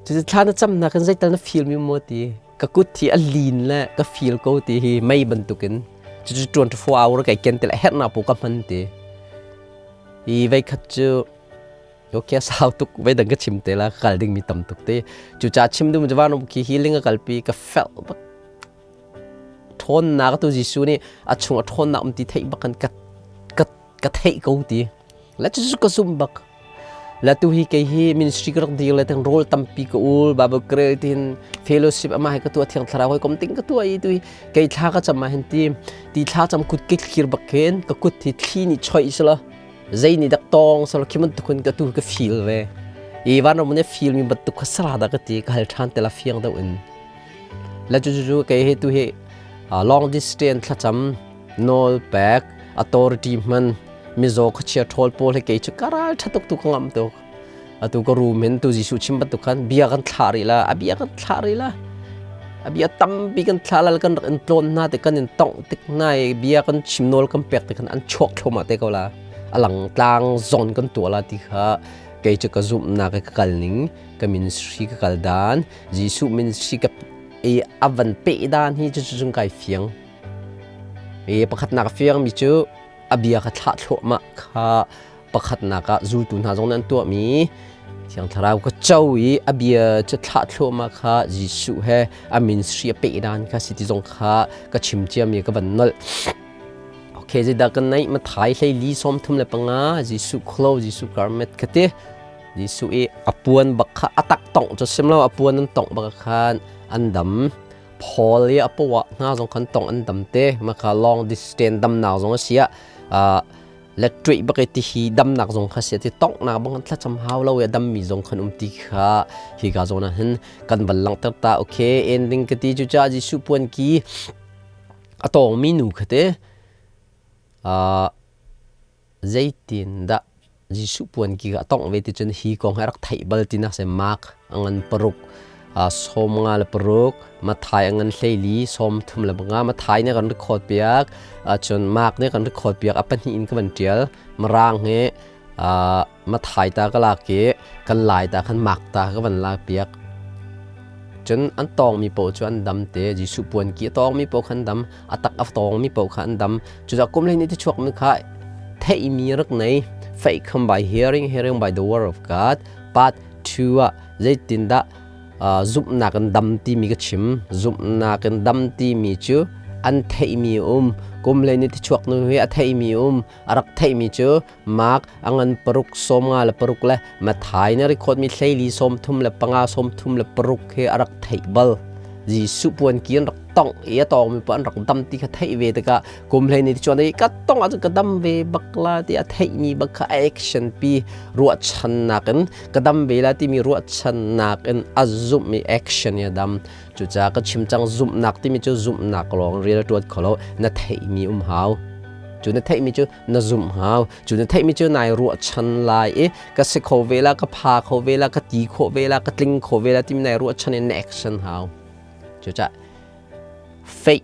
cu thla na cam na kan zeital na feel mi mo ti ka kut hi a lin le ka feel ko ti hi mei bantukin cucu 24 hour kai ken te le herhnak pu ka hman ti i vei khat cu okay sau tuk vei dang ka chim te la kal ding mi tam tuk te cu cha chim dum jawan um khi healing a kalpi ka felt bak ṭhawnnak tu Jesuh nih a chung a ṭhawnnak um ti theih bak kan ka ka ka theih ko ti le cucu ka zumh bak. Le tu hi kei hi ministry ka rak dir le teng rawl tampi ka ul Bible ka rel tin fellowship ama he ka tuah thiang thlarau hoi kom ting ka tuah i tu hi kei thla ka cam ah hin ti ti thla cam kut ke thlir bak khin ka kut hi thli nih choi sala zei nih dak tong sala khi man tukun ka tu ka feel ve i van ram ne feel mi bantuk kha sara da ka ti ka hal than te la fiang deuh in le cu cu kei hi tu hi long distance thlacam nawl pek authority hman mizaw khuachia ṭhawl pawl hi kei cu ka ral ṭha tuk tu ka ngamh tuk. Atu ka room hin tu Jesuh chim bantuk khan bia kan thlah rih la, a bia kan thlah rih la. A bia tampi kan thlah la kan rak in tlawn hna te kan in tongh tik hna i bia kan chim nawl kan pek te khan an chuak thluahmah te ko la. A lang tlang zawn kan tuah la ti kha kei cu ka zumhnak i ka kal ning, ka ministry ka kal dan, Jesuh ministry ka i a van peh dan hi cu cu kai fiang. I pakhatnak fiangmi cu a bia kha thlah thluahmah kha Pakhatnak ah zultu hna zong nih an tuahmi Thiang Thlarau ka co i a bia cu thlah thluahmah kha Jesuh he a ministry a peh dan kha si ti zong kha ka chim ciami ka van nolh. Okay, zeidah kan neih Mathai hlei li 35 Jesuh khlo Jesuh garment ka ti. Jesuh i a puan bak kha a tak tongh cu sim lo a puan an tongh bak khan an dam. Paul i a pawa hna zong khan tongh an dam te maka long distance damnak zong a si ah le ṭuih bak i tihi damnak zong kha si ti tonghnak bang thlacam hau lo i dammi zong khan um ti kha hi ka zawn ah hin kan van langhter ta. Okay, ending ka ti cu ca Jesuh puan ki a tawngmi nu kha te zeitin dah Jesuh puan ki a tongh ve ti cun hi kong hi rak theih bal ti nak se Mark a ngan paruk 56 Mathai a ngan 14 35. Mathai nih kan record piak, cun Mark nih kan record piak. A pahnih in ka van ṭial. Mirang hi Mathai ta ka lak i kan Lai ta khan Mark ta ka van lak piak. Cun an tawngmi paoh cu an dam te. Jesuh puan ki a tawngmi paoh khan dam, a tak a tawngmi paoh kha an dam. Cucaah kum hlei nih ti chuakmi kha theihmi rak nei. Faith come by hearing, hearing by the word of God. Part 2 ah zeitindah zumhnak in dam timi ka chim. Zumhnak in dam timi cu an theihmi um. Kum hlei ni tichuak nu hi a theihmi um. A rak theihmi cu Mark a ngan paruk 56 le Mathai na record mi hleili 35 36 he a rak theih bal. Jesuh puan ki an rak tongh i a tawngmi pa an rak dam ti kha theih ve tikah kum hlei ni chuan i ka tong ahcun ka dam ve bak la ti a theihmi bak kha action pi ruahchannak in ka dam ve la timi ruahchannak in a zumh i action i a dam. Cucaah ka chim cang, zumhnak timi cu zumhnak lawng rian a ṭuan kho lo, na theihmi um hau. Cu na theihmi cu na zumh hau. Cu na theihmi cu nai ruahchan lai i ka si kho ve la, ka pha kho ve la, ka ti khawh ve la, ka tling kho ve la timi nai ruahchan in na action hau. Cucaah faith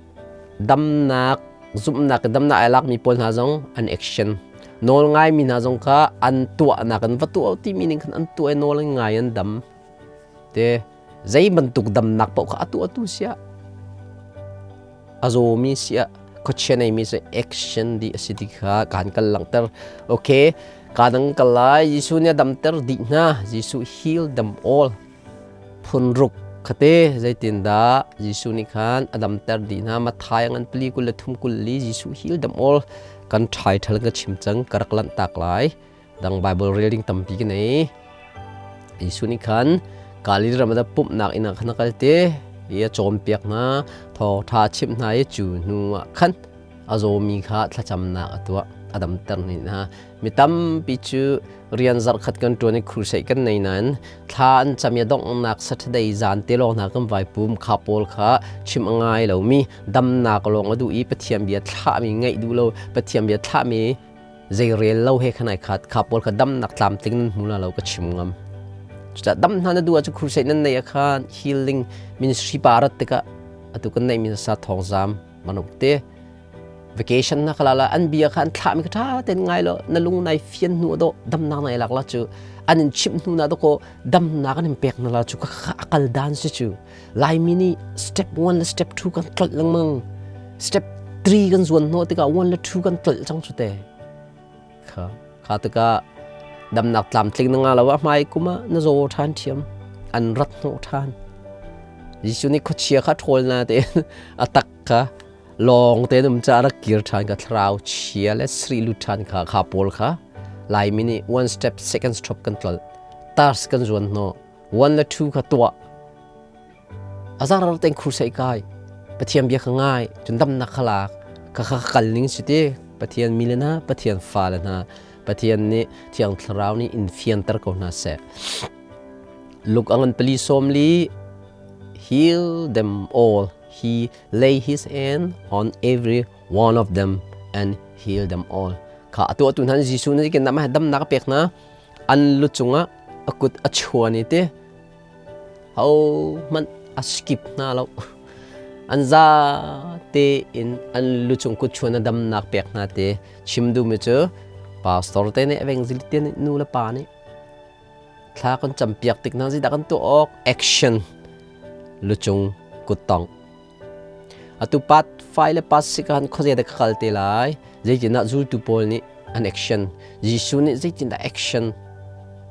damnak, zumhnak in damnak ai lakmi pawl hna zong an action, nawl ngaimi hna zong kha an tuahnak in va tuah timi ning khan an tuah i nawl an ngai, an dam te. Zei bantuk damnak paoh kha atu atu siah, a zawmi siah, khuachia neimi si, action dih a si ti kha kaan kal langhter. Okay, ka dang kal lai. Jesuh nih a damter dih hna. Jesuh heal them all. Phun ruk khate zeitindah Jesuh nih khan a damter dih hna? Matthai ngan pali 23 24, Jesuh heal them all. Kan title ka chim cang, ka rak lanh tak lai. Dang Bible rel ding tampi ka nei. Jesuh nih khan Galil ram ah pumhnak inn ah khan a kal te i a cawnpiak hna, thawngṭha a chimh hna i cu hnu ah khan a zawmi kha thlacamnak a tuah, a damter hni hna. Mi tampi cu rian zarhkhat kan ṭuan i crusade kan nei nain thla an cam i a donghnak Saturday zan te lawng hna kan vai pum. Kha pawl kha chim a ngai lomi, damnak lawng a duh i Pathian bia thlahmi ngaih duh lo, Pathian bia thlahmi zei rel lo he khan ai khat. Kha pawl kha damnak tlamtling nan hmu la lo, ka chim ngam. Cucaah dam hna na duh ahcun crusade nan neih ah khan healing ministry pa rat tikah atu kan neihmi sa thawngzam manuk te vacation na khala la an bia kha an thlah mi kha tha ten ngai lo, na lung nai fian hnu do damnak nai lak la cu an in chimh hnu na do ko damnak an in pek na la cu ka akal dan si cu. Laimi nih step 1 le step 2 kan tlolh lengmang, step 3 kan zuan hnawh tikah 1 le 2 kan tlolh cang cu te. Kha kha tikah damnak tlamtling na nga lo ah hmai kum ah na zaw ṭhan ṭhiam, an rat hnawh ṭhan. Jesuh nih khuachia kha ṭhawl na tein a tak kha lawng tein um ca rak kir ṭhan ka thlarau chia le sri lut ṭhan kha. Kha pawl kha Laimi nih one step, second step kan tlolh, tars kan zuan hnawh, one le two kha tuah azar tein crusade kai, Pathian bia kha ngai cun damnak kha lak kha kha kal ning si ti. Pathian mi le hna, Pathian fa le hna, Pathian nih Thiang Thlarau nih in fianter ko hna seh. Luke angan pali 40, heal them all. He lay his hand on every one of them and heal them all. Kha atu atu hna Jesuh nih kin nama damnak a pek hna, an lu cungah a kut a chuan i te ho hmanh a skip hna lo, an za tein an lu cung kut chuan a damnak pek hna te. Chim duhmi cu pastor te nih, evangelist te nih, nu le pa nih thla kan campiak tik hna zeidah kan tuah awk? Action, lu cung kut tong. Atu part 5 le part 6 han khuazei dah ka kal te lai? Zeitinah zultu pawl nih An action Jesuh nih zeitindah action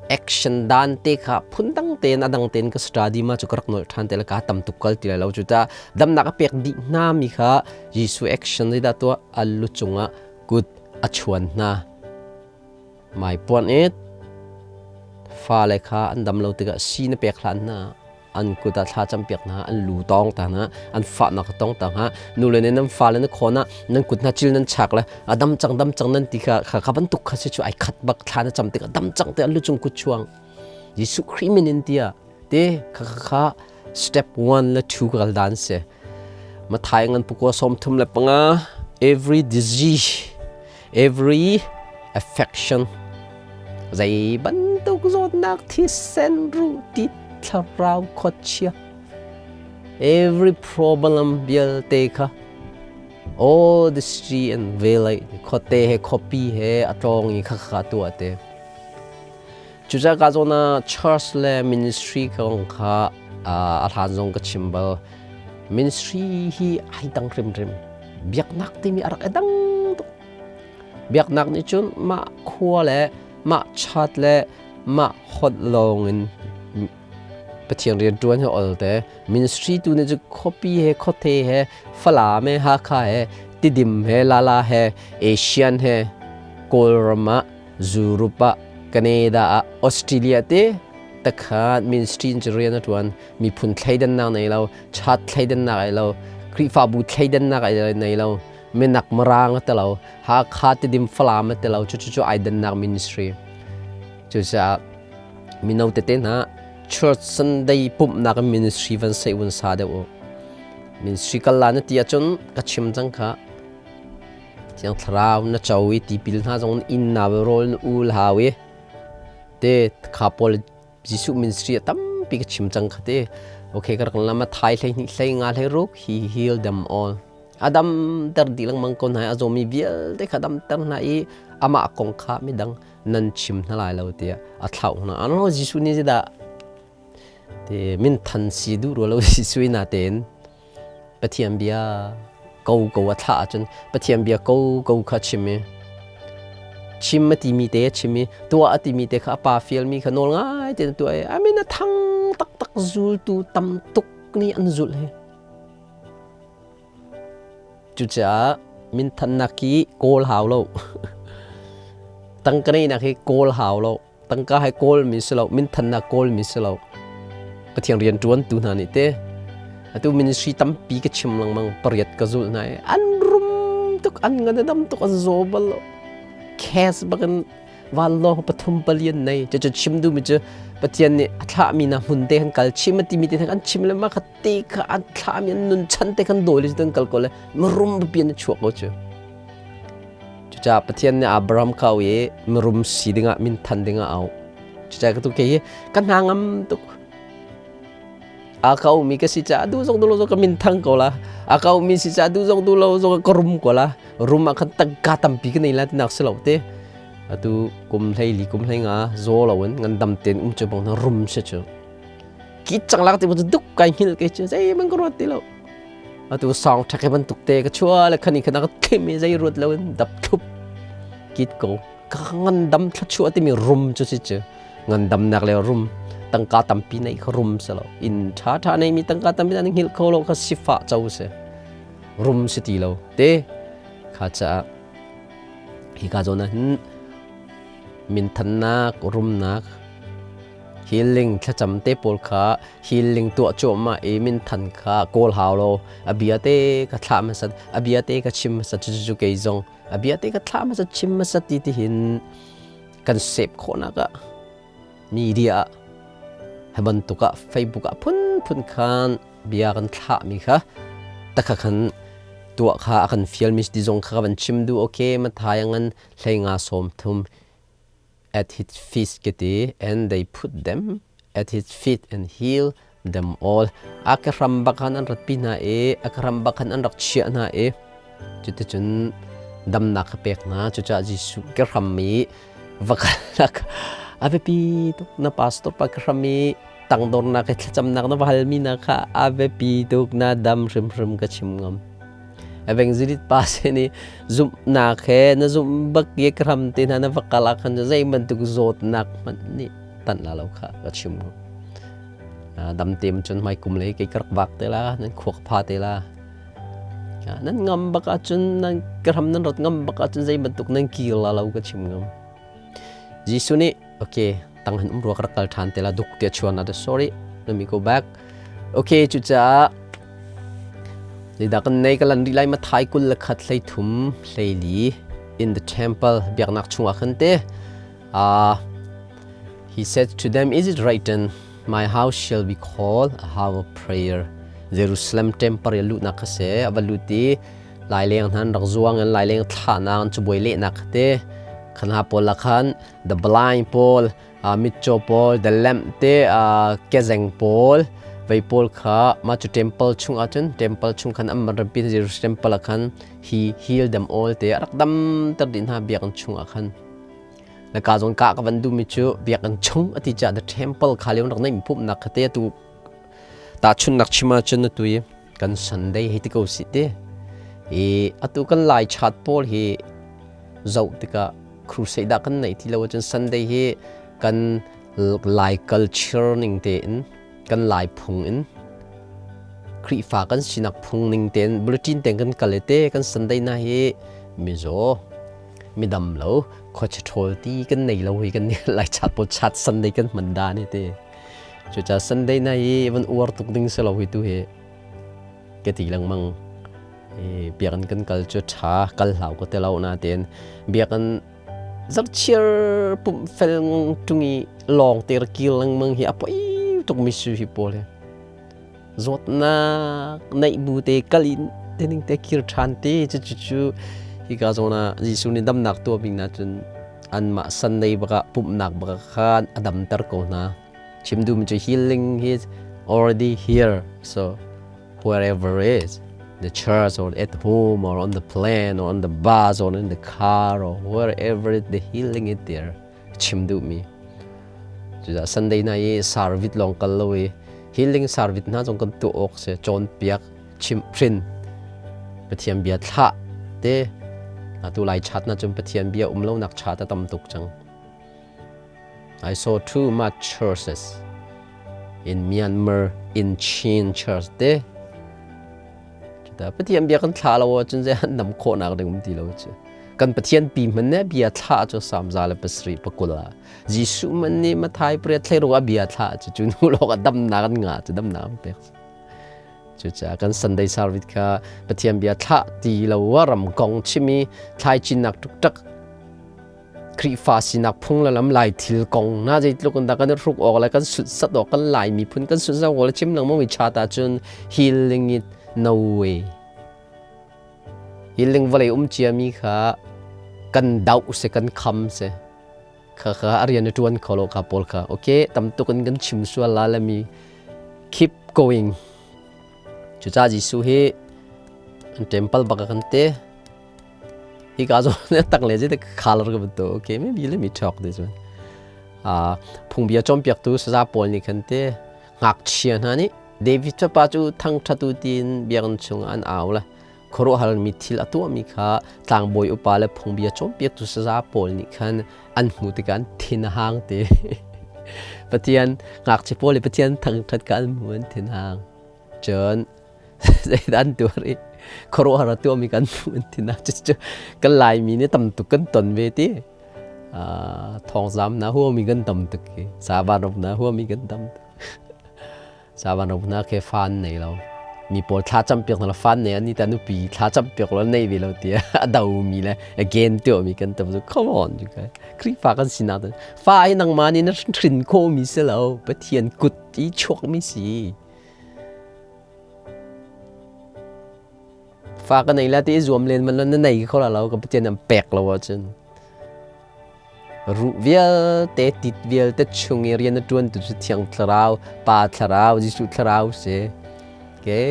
action dan te kha phundang tein a dang tein ka study ma cu ka rak nolh ṭhan te le ka tam tuk kal ti lai lo. Cu ta damnak a pek dih hna mi kha Jesuh action zeidah tuah? A lu cungah kut a chuan hna. Mai puan it fale kha an dam lo tikah si na pek hlan hna, an kut ah thla cam piak hna, an lu tawng ta hna, an fahnak tong ta hna. Nu le nan fale na khawn ah nan kut hna cil nan chak le a dam cang, dam cang nan ti kha kha bantuk kha si chu ai khat bak. Thla na cam tikah dam cang te an lu cung kut chuang Jesuh Khrih min in tia te kha kha kha step 1 le 2 kal dan se. Mathai ngan pukua 35, every disease, every affection, zei bantuk zawtnak, thisen, ruh ti, thlarau, khuachia, every problem vialte kha, all the city and valley, khuate he khuapi he a tlawng i kha kha tuah te. Cucaah ka zawn ah church le ministry kong kha a hlan zong ka chim bal. Ministry hi ai dang hrimhrim. Biaknak timi a rak i dang tuk. Biaknak nih cun mah khua le mah chat le mah holh lawng in Pathian rian ṭuan hi ol te. Ministry tu nih cun khuapi he khuate he Falam he Hakha he Tidim he Lala he Asian he Kawlram ah Europe ah Canada ah Australia te takhan ministry in rian a ṭuan. Miphun thleidannak nei lo, chat thleidannak ai lo, Khrihfabu thleidannak ai nei lo, minak Mirang a ti lo, Hakha Tidim Falam a ti lo. Cucu cu ai dannak ministry. Cucaah mino tete hna, church Sunday pumhnak in ministry van sei un sa deuh u. Ministry kal la na ti ahcun ka chim cang kha. Thiang Thlarau na co i tipil hna zong inn na rawl na ul hau i te kha pawl Jesuh ministry a tampi ka chim cang kha te. Okay, ka rak lama thai 12 15 16, he healed them all. A dam ter dih lengmang ko hna i a zawmi vialte kha dam ter hna i amah kong kha midang nan chim hna lai lo tiah a thlauh hna. Ano Jesuh nih zeidah te min than si duh rua lo Jesuh na tein Pathian bia ko ko a thlah ahcun Pathian bia ko ko kha chim i chim a timi te a chim i tuah a timi te kha a pa fialmi kha nawl ngai tein tuah i amin a thang taktak, zultu tam tuk nih an zulh hi. Cucaah minthannak hi kawl hau lo. Tangka neinak hi kawl hau lo. Tangka hi kawl mi si lo, minthannak kawl mi si lo. Pathian rian ṭuantu hna nih te atu ministry tampi ka chim lengmang, pariat ka zulh hna i an rum tuk, an ngan a dam tuk, an zaw bal lo. Cash bakin vanlawng pathum pali an nei. Cucu chim duhmi cu Pathian nih a thlahmi hna hmun te kan kal chim a timi te an chim le mah kha te kha an thlahmi an nun chan te kan dawi le kan kal ko le mirum pipi an chuak ko cu. Cucaah Pathian nih Abraham kha au i mirum si dingah min than dingah au. Cucaah ka tu ke hi ka hna ngam tuk. A ka umi ka si caah du zong du lo zong ka min thang ko la. A ka umi si caah du zong du lo zong ka rum ko la. Rum ah khan tangka tampi ka nei la tinak si lo te. Atu kum hlei li kum hlei nga zaw lo in ngandam ten um cu bang na rum si cu. Ki cang lak ti bu duk kai hngil ke cu zei man ka ruat ti lo. Atu song ṭhak bantuk te ka chua le khani khana ka thim i zei ruat lo in dap thup kit ko. Ka ngandam thluachuah timi rum cu si cu. Ngandamnak le rum tangka tampi nei kha rum si lo. Inn ṭha ṭha nei mi tangka tampi an hngilh kho lo kha sifah co si. Rum si ti lo te kha caah hi ka zawn ah hin minthannak, rumnak, healing thlacam te pawl kha healing tuah cuahmah i minthan kha kawl hau lo. A bia te ka thlah hmasat, a bia te ka chim hmasat, cucu kei zong a bia te ka thlah hmasat, chim hmasat ti ti hin kan sep khawhnak ah media ah hi bantuk ah Facebook ah phunphun khan bia kan thlahmi kha takha khan tuah kha a kan fialmi ti zong kha kan chim duh. Okay, Mathai ngan 15 30, at his feet kiti, and they put them at his feet and heal them all. A ka hram bak khan an rat pi hna i a ka hram bak khan an rak chiah hna i cuticun damnak kha pek hna. Cucaah Jesuh ka hram i va kalnak a biapi tuk. Na pastor pa ka hram i tangdornak i thlacamnak na va halmi na kha a biapi tuk. Na dam hrimhrim ka chim ngam. Evangelist pa sin i zumhnak he na zumh bak i ka ram te hna na va kal ah khan zei bantuk zawtnak hmanh nih tanh la lo kha ka chim ko. Dam te cun hmai kum lei kei ka rak vak te la, nan khua ka pha te la. Nan ngam bak ahcun nan ka ram nan rat ngam bak ahcun zei bantuk nan kir la lo ka chim ngam. Jesuh nih okay tang han um ruak rak kal ṭhan te la duk te chuan a sorry let me go back. Okay cucaah zeidah kan nei ka lan rih lai Mathai 21 33 24 in the temple biaknak chungah khan te he said to them is it written my house shall be called a house of prayer Jerusalem temple i luhnak kha si a va lut i laileng hna an rak zuang in laileng thlahnak an cabuai lehnak kha te khan ha pawl ah khan the blind pawl mitcaw pawl the lamp te kezeng pawl vei pawl kha mah cu temple chung ah cun temple chung khan an rampi Jerusalem temple ah khan he heal them all te a rak dam ter dih hna biakinn chung ah khan na ka zawn ka ka van duhmi cu biakinn chung a ti caah the temple kha lio rak neih pumhnak kha te atu tahchunhnak chim ahcun atu i kan Sunday hei ti ko sih ti i atu kan Lai chat pawl hi zoh tikah crusade ah kan neih ti lo ahcun Sunday hi kan Lai culture ning tein kan Lai phung in Khrihfa kan sinak phung ning tein bulletin tein kan kal i te kan Sunday na hi mizaw midam lo khuachia ṭhawl ti kan nei lo hi kan Lai chat pawl chat Sunday kan hman dan hi ti Cucaah Sunday na hi van uar tuk ding si lo hi tu hi ka ti lengmang. Biakinn kan kal cu ṭha kal hlau ka ti lo nain biakinn zarhchiar pumh fel ṭung i lawng te ra kir lengmang hi a poi tukmi si hi pawl hi. Zawtnak neih bu te kal in te ning te kir ṭhan te cucu hika zawn ah Jesuh nih damnak tuah bik na cun anmah Sunday bak ah pumhnak bak ah khan a damter ko hna. Chim duhmi cu healing is already here. So wherever is, the church or at home or on the plane or on the bus or in the car or wherever the healing is there. Chim duhmi. Cucaah Sunday na i service lawng kal lo i healing service hna zong kan tuah awk si cawnpiak chimhhrin Pathian bia thlah te atu lai chat na cun Pathian bia um lonak chat a tam tuk cang. I saw too much churches in Myanmar, in Chin church te. Cuta Pathian bia kan thla lo ahcun zei an nam khawhnak ding um ti lo cu. Kan Pathian pi hman ne bia thlah cu samza le pasarih pakul ah Jesuh man nih Mathai pariat thleiruk ah bia thlah cu cu hnu lawng ah damnak an ngah cu damnak an pek. Cucaah kan Sunday service kha Pathian bia thlah ti lo ah ram kong chim i thlaicinnak ṭukṭak Khrihfa sinak phung le lam Lai thil kong na zeitluk in dah kan i hruk awk le kan sutsat awk kan Lai miphun kan sutsat awk le chim lengmang mi chat ahcun healing it no way. Healing vawlei um ciami kha kan doh si kan kham si. Kha kha a rian a ṭuan kho lo kha pawl kha okay tam tuk in kan chim sual la le mi keep going. Cucaah Jesuh hi an temple bak a kan te. Hika zawn tak le zei color ka bantu okay maybe let me talk this one. Phungbia cawnpiaktu saza pawl nih khan te ngakchia hna nih David fapa cu thangṭhatu tiin biakinn chungah an au la khuaruahhar mi thil a tuahmi kha tlangbawi upa le phungbia cawnpiaktu saza pawl nih khan an hmuh tikah an thin a hang te. Pathian ngakchia pawl i Pathian thangṭhat kha an hmu an thin a hang. Cun zeidah an tuar i khuaruahhar a tuahmi kan hmuh an ti na cucu kan Laimi nih tam tuk kan ton ve ti thawngzam na huami kan tam tuk hi savan ram na huami kan tam tuk savan ram na ke fan nei lo mi pawl thla cam piak na fan nei ani ta nupi thla cam piak lo nei ve lo ti a do mi le again tu mi kan tam cu come on you guys Khrihfa kan sinak fa hi nangmah nih na hrin kho mi si lo Pathian kut i chuak mi si Fa ka nei la ti i zuam len man na nei kho la lo ka Pathian an pek lo ahcun ruh vialte tit vialte chung i rian a ṭuan tu cu Thiang Thlarau Pa Thlarau Jesuh Thlarau si okay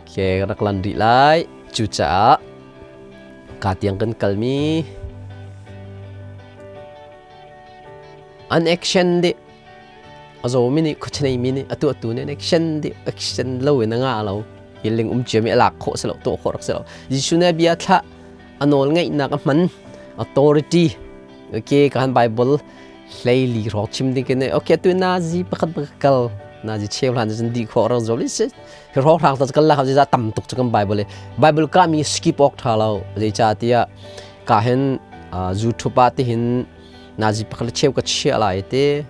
okay rak lan rih lai cucaah ka tiang kan kalmi an action dih A zawmi nih khuachanei mi nih a tuahtu nih an action dih action lo in a ngah lo. Healing um cia mi a lak khawh si lo, tuah khawh rak si lo. Jesuh nih bia thlah, a nawl ngeihnak a hman, authority. Okay, kan Bible hleili rawk chim ding kin okay tu nazi pakhat pakhat kal nazi cheu hlan cun di khawh rak zol si hi rawk hrang ta kal la kha za tam tuk chu kan Bible Bible ka mi skip ok tha lo zei cha tia ka hen YouTube ah ti hin nazi pakhat cheu ka chia lai te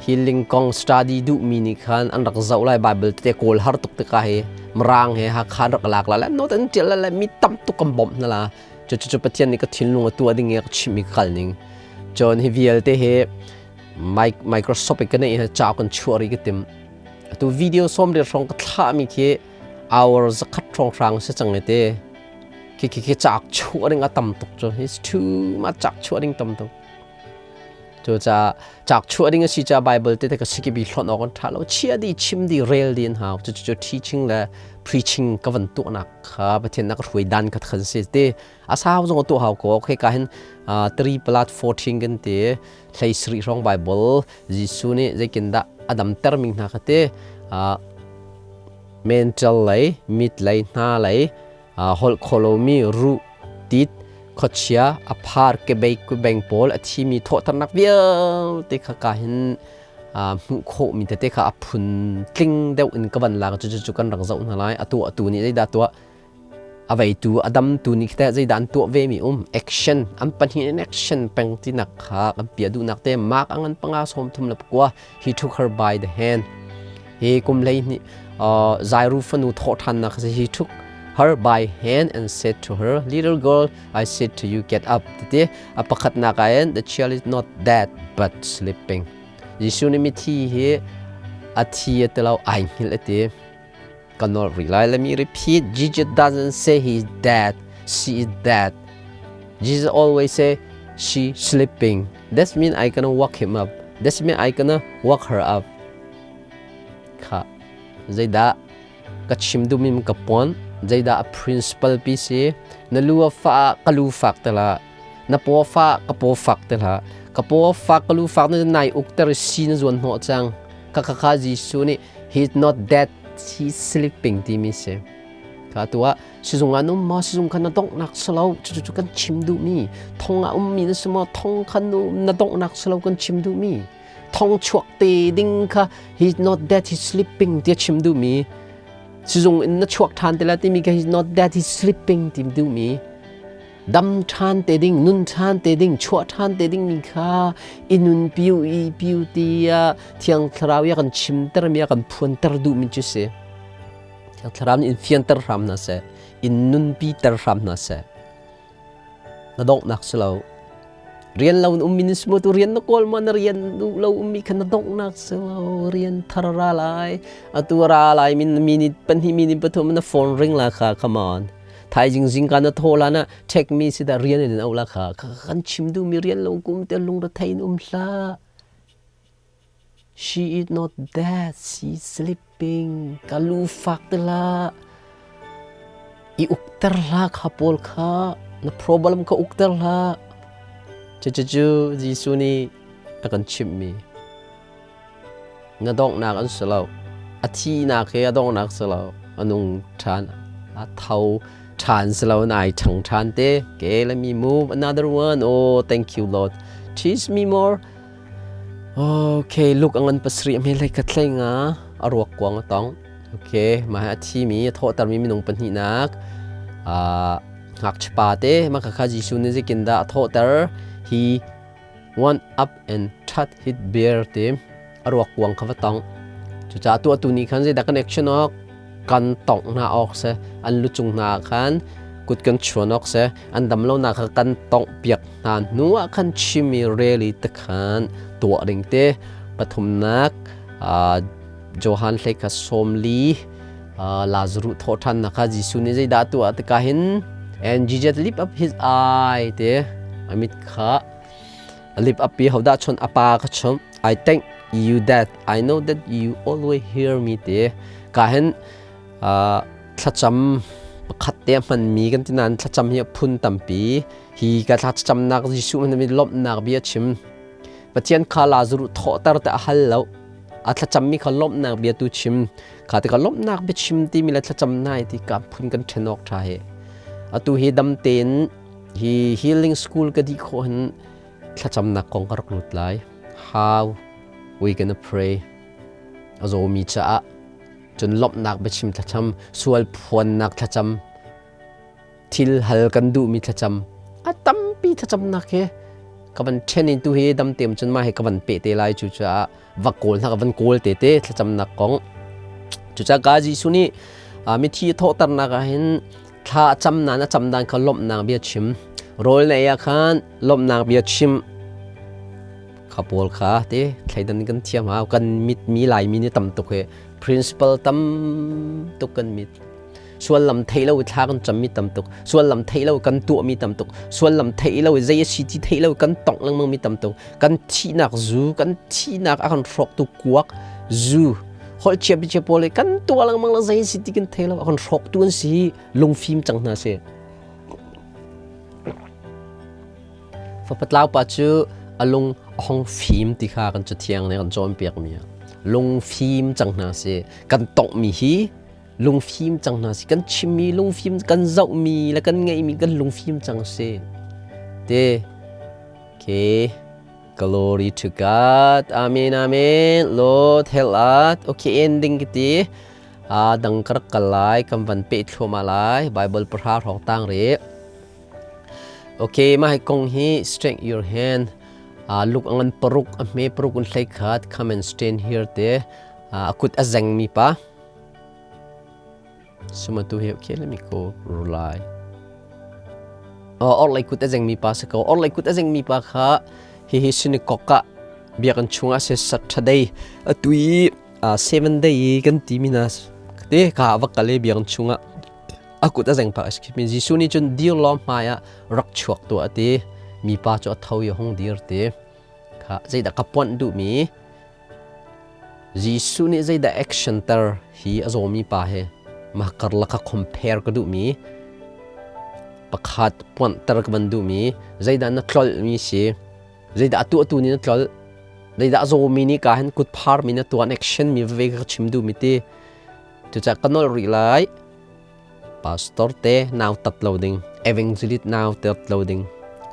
healing kong study duh mi nih khan an rak zoh lai Bible te kawl har tuk te ka hi Mirang he ha khan rak lak la le no tan tial la mi tam tuk kan bawmh na la cu cu Pathian nih ka thinlung a tuah ding i ka chimh mi ka kal ning cun hi vialte hi Microsoft ka neih hi ca kan chuah ri ka tim atu video som ri hrawng ka thlah mi khi hour zakhat hrawng hrang si cang te khi khi khi cak chuah ding a tam tuk cu it's too much cak chuah ding tam tuk Cucaah cak chuah ding a si caah Bible te ka sikibi hlonh awk an ṭha lo. Chia di, chim di, rel di an hau. Cucu teaching le preaching ka van tuahnak kha Pathian nak hruai dan kha khan si te. A sau zong a tuah hau ko. Okay, ka hin 3 plus 14 kan ti hlei sri hrong Bible Jesuh nih zeitindah a damter ming hna kha te mental lei, mit lei, hna lei, holh kho lomi ruh tit khuachia a phar kebei kubeng pawl a thimi thawhternak vialte kha ka hin hmuh khawhmi tete kha a phun tling deuh in ka van lak cu cu kan rak zoh hna lai a tuah tu nih zeidah tuah a veitu a dam tu nih teh zeidah an tuah ve mi um action an pahnih in action peng tinak kha kan pia duhnak te mark angan panga som thum le pakua he took her by the hand hi kum hlei hnih Zairu fanu thawh ṭhannak he took her by hand and said to her, Little girl, I said to you, get up. Titi a pakhatnak ah hin the child is not dead but sleeping. Jesuh nih mithi hi a thi a ti lo ai hngilh a ti. Ka nolh rih lai. Let me repeat. Jesus doesn't say he is dead. She is dead. Jesus always say she sleeping. That mean I gonna wake him up. That mean I gonna wake her up. Kha zeidah ka chim duhmi ka puan zeidah a principal pi si na lu a fa ka lu fak te la na paw fa ka paw fak te la ka paw fak ka lu fak na nai uk ter si na zuan hnawh cang ka kha kha Jesuh nih he is not dead he is sleeping timi si kha tu ah sizung ah um maw sizung kha na donghnak si lo cucu kan chim duhmi thong ah ummi na si maw thong kha na donghnak si lo kan chim duhmi thong chuak te ding kha he's not dead he's sleeping ti chim duhmi sizung in na chuak ṭhan te la timi kha he's not dead he's sleeping ti duhmi dam ṭhan te ding nun ṭhan te ding chuah ṭhan te ding mi kha i nun piu i piu tiah thiang thlarau ya kan chimter mi kan phuanter duhmi cu si thiang thlarau nih in fianter hram hna seh in nunpi ter hram hna seh na donghnak si lo rian lo in ummi na si maw tu rian na kawl maw na rian duh lo ummi kha na donghnak si lo rian thar ra lai atu ra lai min minute pahnih minute pathum na phone ring la kha come on thaizing zingka na thaw la na check mi si da rian in au la kha kan chim duh mi rian lo kum te lung ra thein um hlah She is not dead, she is sleeping. Ka lu fak te la. I ukter hlah kha pawl kha. Na problem kha ukter hlah. Cucu Jesuh nih a kan chimhmi. Na donghnak an si lo. A thihnak he a donghnak si lo. A nung ṭhan. A tho ṭhan si lo ai ṭhang ṭhan te. Okay, let me move another one. Oh, thank you, Lord. Teach me more. Okay, Luke a ngan pasarih a hme hlei khat hlei nga a ruak kuang a tong. Okay, mah hi a thimi a thawhtermi minung pahnihnak ngakchiapa te mah kha Jesuh nih zeitin dah a thawhter? He went up and touched his bear te a ruak kuang kha va tong. Cucaah tuahtu nih khan zeidah kan action awk? Kan tongh hna awk si an lucung hna ah khan kut kan chuan awk si an dam lonak kha kan tongh piak hna hnu ah khan chimi reli te khan tuah ding te pathumnak Johan hlei kha sawmli Lazarus thawhṭhannak kha Jesuh nih zeidah a tuah tikah hin and Jesus lift up his eye te a mit kha lift up i hodah chon a pa kha chon I thank you that I know that you always hear me te ka hin thlacam pakhat te hmanmi kan ti nain thlacam hi a phun tampi hi ka thlacamnak Jesuh mi lawmhnak bia chim Pathian kha Lazarus thawhter te a hal lo. A thlacammi kha lawmhnak bia tu chim. Kha tikah lawmhnak biachim timi le thlacam nai ti ka phun kan ṭhen awk ṭha hi. Atu hi dam tein hi healing school ka dih khawh hin thlacamnak kong ka rak lut lai. How we gonna pray? A zawmi caah cun lawmhnak biachim thlacam, sual phuannak thlacam, thil hal kan duhmi thlacam a tampi thlacamnak hi ka van ṭhen in tu hi dam team cun mah hi ka van peh te lai. Cucaah va kawl hna, ka van kawl te te thlacamnak kong. Cucaah ka Jesuh nih mithi a thawhternak ah hin thla a cam nain a cam dan kha lawmhnak bia chim, rawl na ei ah khan lawmhnak bia chim kha pawl kha te thleidan kan thiam hau. Kan mit mi Laimi nih tam tuk hi principle tam tuk kan mit. Suallam theih lo thla kan cammi tam tuk, suallam theih lo kan tuahmi tam tuk, suallam theih lo zei a si ti theih lo kan tongh lengmang mi tam tuk. Kan thihnak zu, kan thihnak a kan hrawktu kuak, zu, holh chia biachia pawl kan tuah lengmang la, zei si ti kan thei lo, a kan hrawktu an si. Lungfim cang hna si. Fapatlau pa cu a lung a hong fim ti kha kan cathiang nih kan cawnpiak mi. Lungfim cang hna si. Kan tonghmi hi lungfim cang hna si, kan chimmi lungfim, kan zohmi le kan ngeihmi kan lungfim cang si te. Okay, glory to God. Amen, amen. Lord help us. Okay, ending kiti a dang kar kalai kam van pe thloma lai Bible pahra rong tang re. Okay, mah hi kong hi strength your hand. Luk angan paruk a hme paruk un hlei khat, come and stand here te. A kut a zeng mi pa. Sumatu hi okay, let me go rulai. Or lei kut a zengmi pa si ko. Or lei kut a zengmi pa kha hi hi synagogue ah biakinn chungah si Saturday atu i seven day i kan ti mi hna te ka va kal i biakinn chungah a kut a zeng pa a si. Jesuh nih cun dir law hmai ah rak chuak tuah a ti. Mi pa cu a tho i a hung dir ti. Kha zeidah ka puanh duhmi? Jesuh nih zeidah action ter hi a zawmi pa he mah karlak kha compare ka duhmi pakhat puanhter ka van duhmi, zeidah na tlolhmi si, zeidah a tuahtu nih na tlolh, zeidah a zawmi nih ka hin kut pharmi na tuah action mi veve ka chim duhmi ti. Cucaah ka nolh rih lai. Pastor te nau tat lo ding, evangelist nau tat lo ding,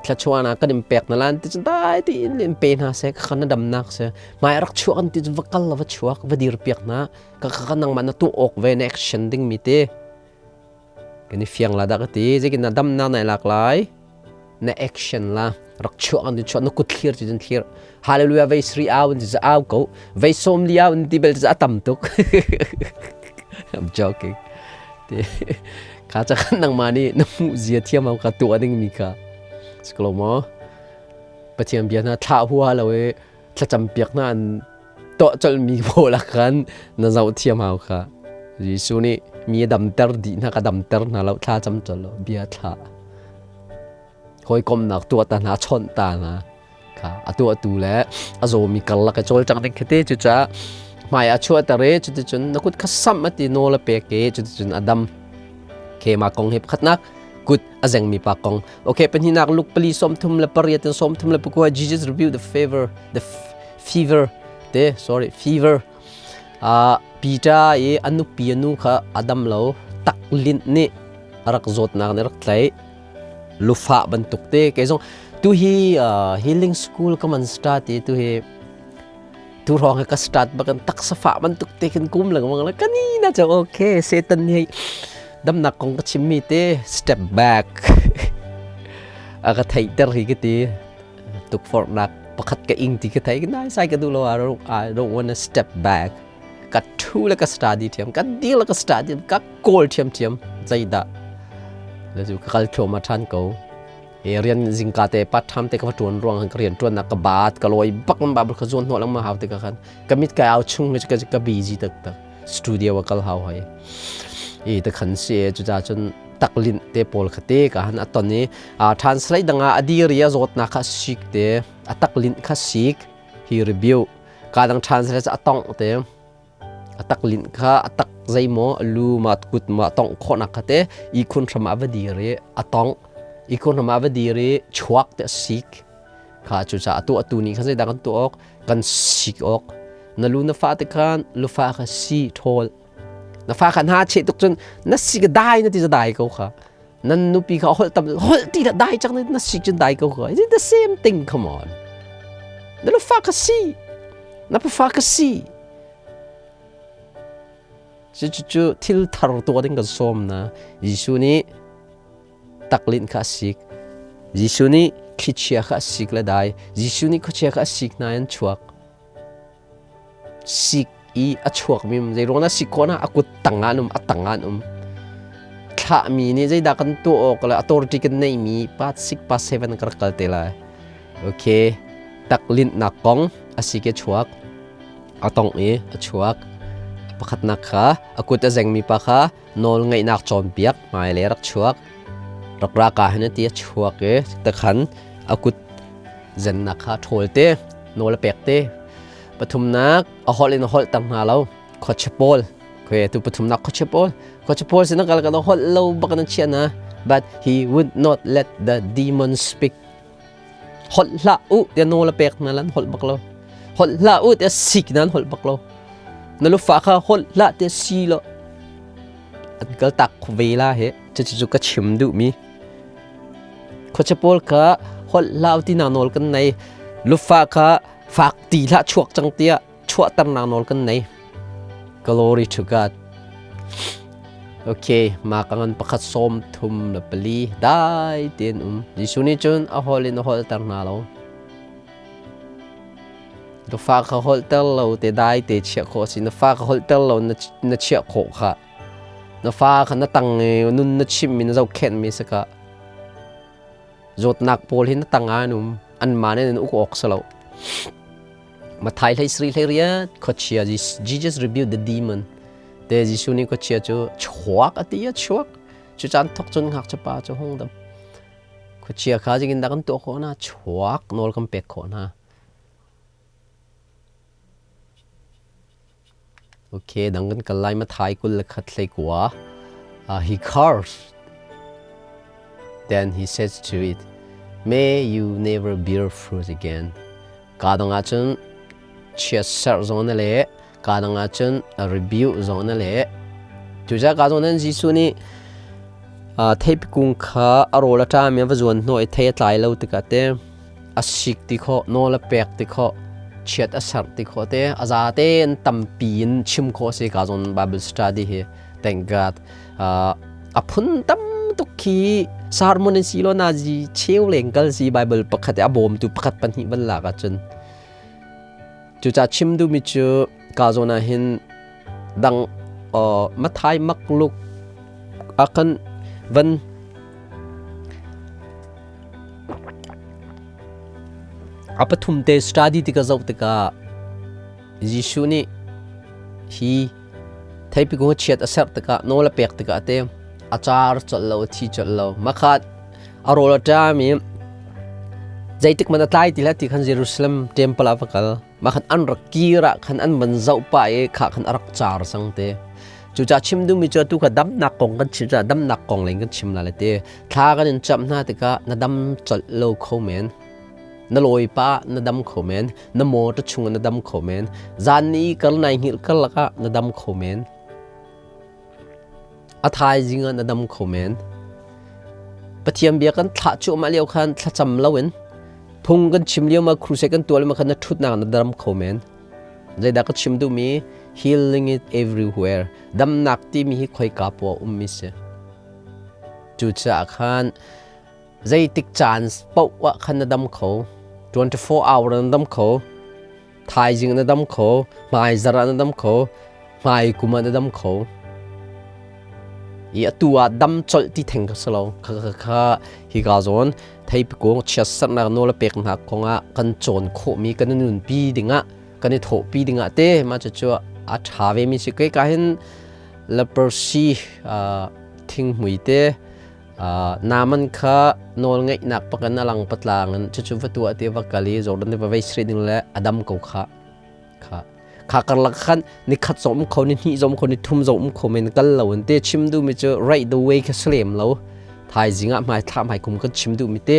thlachuana kan in pek na lan ti cun dai ti in in pe hna seh, ka na damnak se mai rak chuak an ti cun va kal la, va chuak, va dir piak hna. Ka ka nangmah na tuah awk ve, na action ding mi te kan i fiang la dah ka ti. Zeikin na damnak nai lak lai, na action la rak chuak an ti chuak, na kut thlir ti cun thlir, hallelujah vei sri au an ti au ko, vei som li au an ti bel ti a tam tuk. I'm joking. Ti kha cha kan nangmah nih na hmuh zia thiam au ka tuah ding mi kha siklo maw? Pathian bia hna thlah hua lo i thlacam piak hna an tuah colh mi pawl ah khan na zoh thiam hau kha. Jesuh nih mi a damter dih hna, ka damter hna lo, thla cam colh lo, bia thlah, hawikomnak tuah ta hna, chawnh ta hna kha a tuahtu le a zawmi karlak i cawlcang ding khi te. Cucaah hmai a chuahter i cuticun na kut kha samh a ti, nawl a pek i cuticun a dam. Okay, mah kong hi pakhatnak, kut a zengmi pa kong. Okay, pahnihnak, Luke 4:38 in 39. Jesus rebuked the favor the fever te, sorry, fever. Peter i a nupi a nu kha a dam lo, taklinh nih a rak zawtnak nih rak tlaih, lufah bantuk te. Kei zong tu hi healing school ka man start i tu hi tu hrawng hi ka start bakan taksa fah bantuk te khin kum lengmang la kani na chang. Okay, Satan hi damnak kong ka chimmi te step back a ka theihter hi ka ti. Tukforhnak pakhat ka ing ti ka thei nai sai ka duh lo. I don't want to step back. Ka thu le ka study thiam, ka deal le ka study, ka kawl thiam thiam zeidah le cu ka kal thluahmah than ko. E rian zingka te part time te ka va tuan ruang ka rian tuan nak ka bat ka loi bak ba ka zuan hnawh langma hau te ka khan ka mit ka au chung ka ka busy tak tak studio kal hau hai e te khan se. Chu cha chun taklin te pawl kha te ka han aton i translate danga adiri a zawtnak kha sik te, a taklin kha sik hi review ka dang translate atong te, a taklin kha a tak zeimaw lu ma kut ma tong khawhnak kha te i khun hram a va dir i atong i khun hram a va dir i chuak te sik kha. Cu ca atu atu ni kha zeidah kan tuah awk, kan sik awk? Na lu na fa te khan lufa kha si ṭhawl. Na fa kha hna cheh tuk cun na si ka dai na ti za dai ko kha. Nan nupi kha holh tam holh ti dah dai cang na si cun dai ko kha. Is it the same thing? Come on. Na lufa kha si. Na pafa kha si. Cucu thil thar tuah ding kan sawm na. Jesuh nih taklinh kha a sik. Jesuh nih thlichia kha a sik le dai. Jesuh nih khuachia kha a sik hna in chuak. Sik i a chuakmi um zei ruangah sik khawh na a kut tang ah an um, a tang ah an um. Thlahmi nih zeidah kan tuah awk le authority kan neihmi part 6 part 7 ka rak kal te lai. Okay, taklinhnak kong a sik i a chuak. A tongh i a chuak. Pakhatnak kha a kut a zengmi pa kha nawl ngeihnak cawnpiak hmailei rak chuak rak ra ka hin ti a chuak i takhan a kut zennak kha ṭhawl te nawl a pek te. Pathumnak, a holh in a holh ter hna lo. Khuachia pawl khoi tu pathumnak, khuachia pawl, khuachia pawl sin kal kan holh lo bak nan chia na. But he would not let the demon speak. Holh hlah u tiah nawl a pek hna lan holh bak lo. Holh hlah u tiah sik nan holh bak lo. Na lufa kha holh hlah tiah si lo an kal tak ve la he. Cucu ka chim duh mi khuacha pawl kha holh hlah u ti nak nawl kan nei. Lufa kha fak ti hlah, chuak cang tiah chuahter nak nawl kan nei. Glory to God. Okay, ma ka ngan pakhat 34 dai tein um. Jesuh nih cun a holh in a holhter hna lo. Na fa kha holhter lo te dai te chiah khawh a si. Na fa kha holhter lo na chiah khawh kha. Na fa kha na tang i nun na chimmi na zohkhenhmi si ka. Zawtnak pawl hi na tang ah an um. Anmah nih an uk awk si lo. Mathai hlei sri hlei riat khuachia, Jesus rebuked the demon. Te Jesuh nih khuachia cu chuak a ti a chuak. Cu caan thok cun ngakchia pa cu hung dam. Khuachia kha zingin dah kan tuah khawh hna? Chuak nawl kan pek khawh hna. Okay, dang kan kal lai. Mathai 21 hlei kua. He cursed. Then he says to it, "May you never bear fruit again." Ka dang ahcun chiatserh zong na le, ka dang ahcun rebuke zong na le. Tuca ka zong nan Jesuh nih theipi kung kha a rawl a ṭami a va zuan hnawh i thei a tlai lo tikah te a sik ti khawh, nawl a pek ti khawh, chiat a serh ti khawh te a za tein tampi in chim khawh si ka zon Bible study hi. Thank God. A phun tam tuk khi sermon in si lo na ji cheu leng kal si Bible pakhat a bawmtu pakhat pahnih van lak ahcun. Cuca chim duhmi cu ka zawn ah hin dang Mathai makluk a kan van a pathum te study ti ka zoh tikah Jesuh nih hi theipi kung chiat a serh tikah, nawl a pek tikah te a car colh lo, a thi colh lo. Makhat a rawl a ṭam i zeitik man a tlai ti hlah ti khan Jerusalem temple ah va kal. Mah khan an rak kir ah khan an van zoh pah i kha khan a rak car sang te. Cucaah chim duhmi cu atu kha damnak kong kan chim caah damnak kong leng kan chim la le te. Thla kan in camh hna tikah na dam colh lo kho men. Na lawi pa na dam kho men. Na motor chung na dam kho men. Zan ni kal nai hngilh karlak ah na dam kho men. A thaizing ah na dam kho men. Pathian bia kan thlah cuahmah lio khan thlacam loin phung kan chim lio ma crusade kan tuah lio khan na ṭhutnak na dam kho men. Zeidah ka chim duhmi? Healing it everywhere. Damnak timi hi khoika poah ummi si. Cucaah khan zeitik caan paoh ah khan na dam kho. 24 hour na dam kho. Thaizing na dam kho, hmaizarh ah na dam kho, hmai kum ah na dam kho. I atu ah dam colh ti theng ka si lo. Kha kha kha hi ka zawn theipi kung chiatserhnak nawl a pek hna kongah kan cawn khawhmi kan i nunpi dingah kan i thawhpi dingah te mah cucu a ṭha ve mi si. Kei ka hin leprosy thinghmui te Naaman kha nawlngeihnak pakan a lang patlang in cucu va tuah ti va kal i Jordan tiva vei sri ding le a dam ko kha. Kha kha karlak khan ni khat zong um kho, ni hnih zong um kho, ni thum zong um kho men kal lo in te chim duhmi cu right the way kha slem lo. Thaizing ah hmai thla hmai kum kan chim duhmi te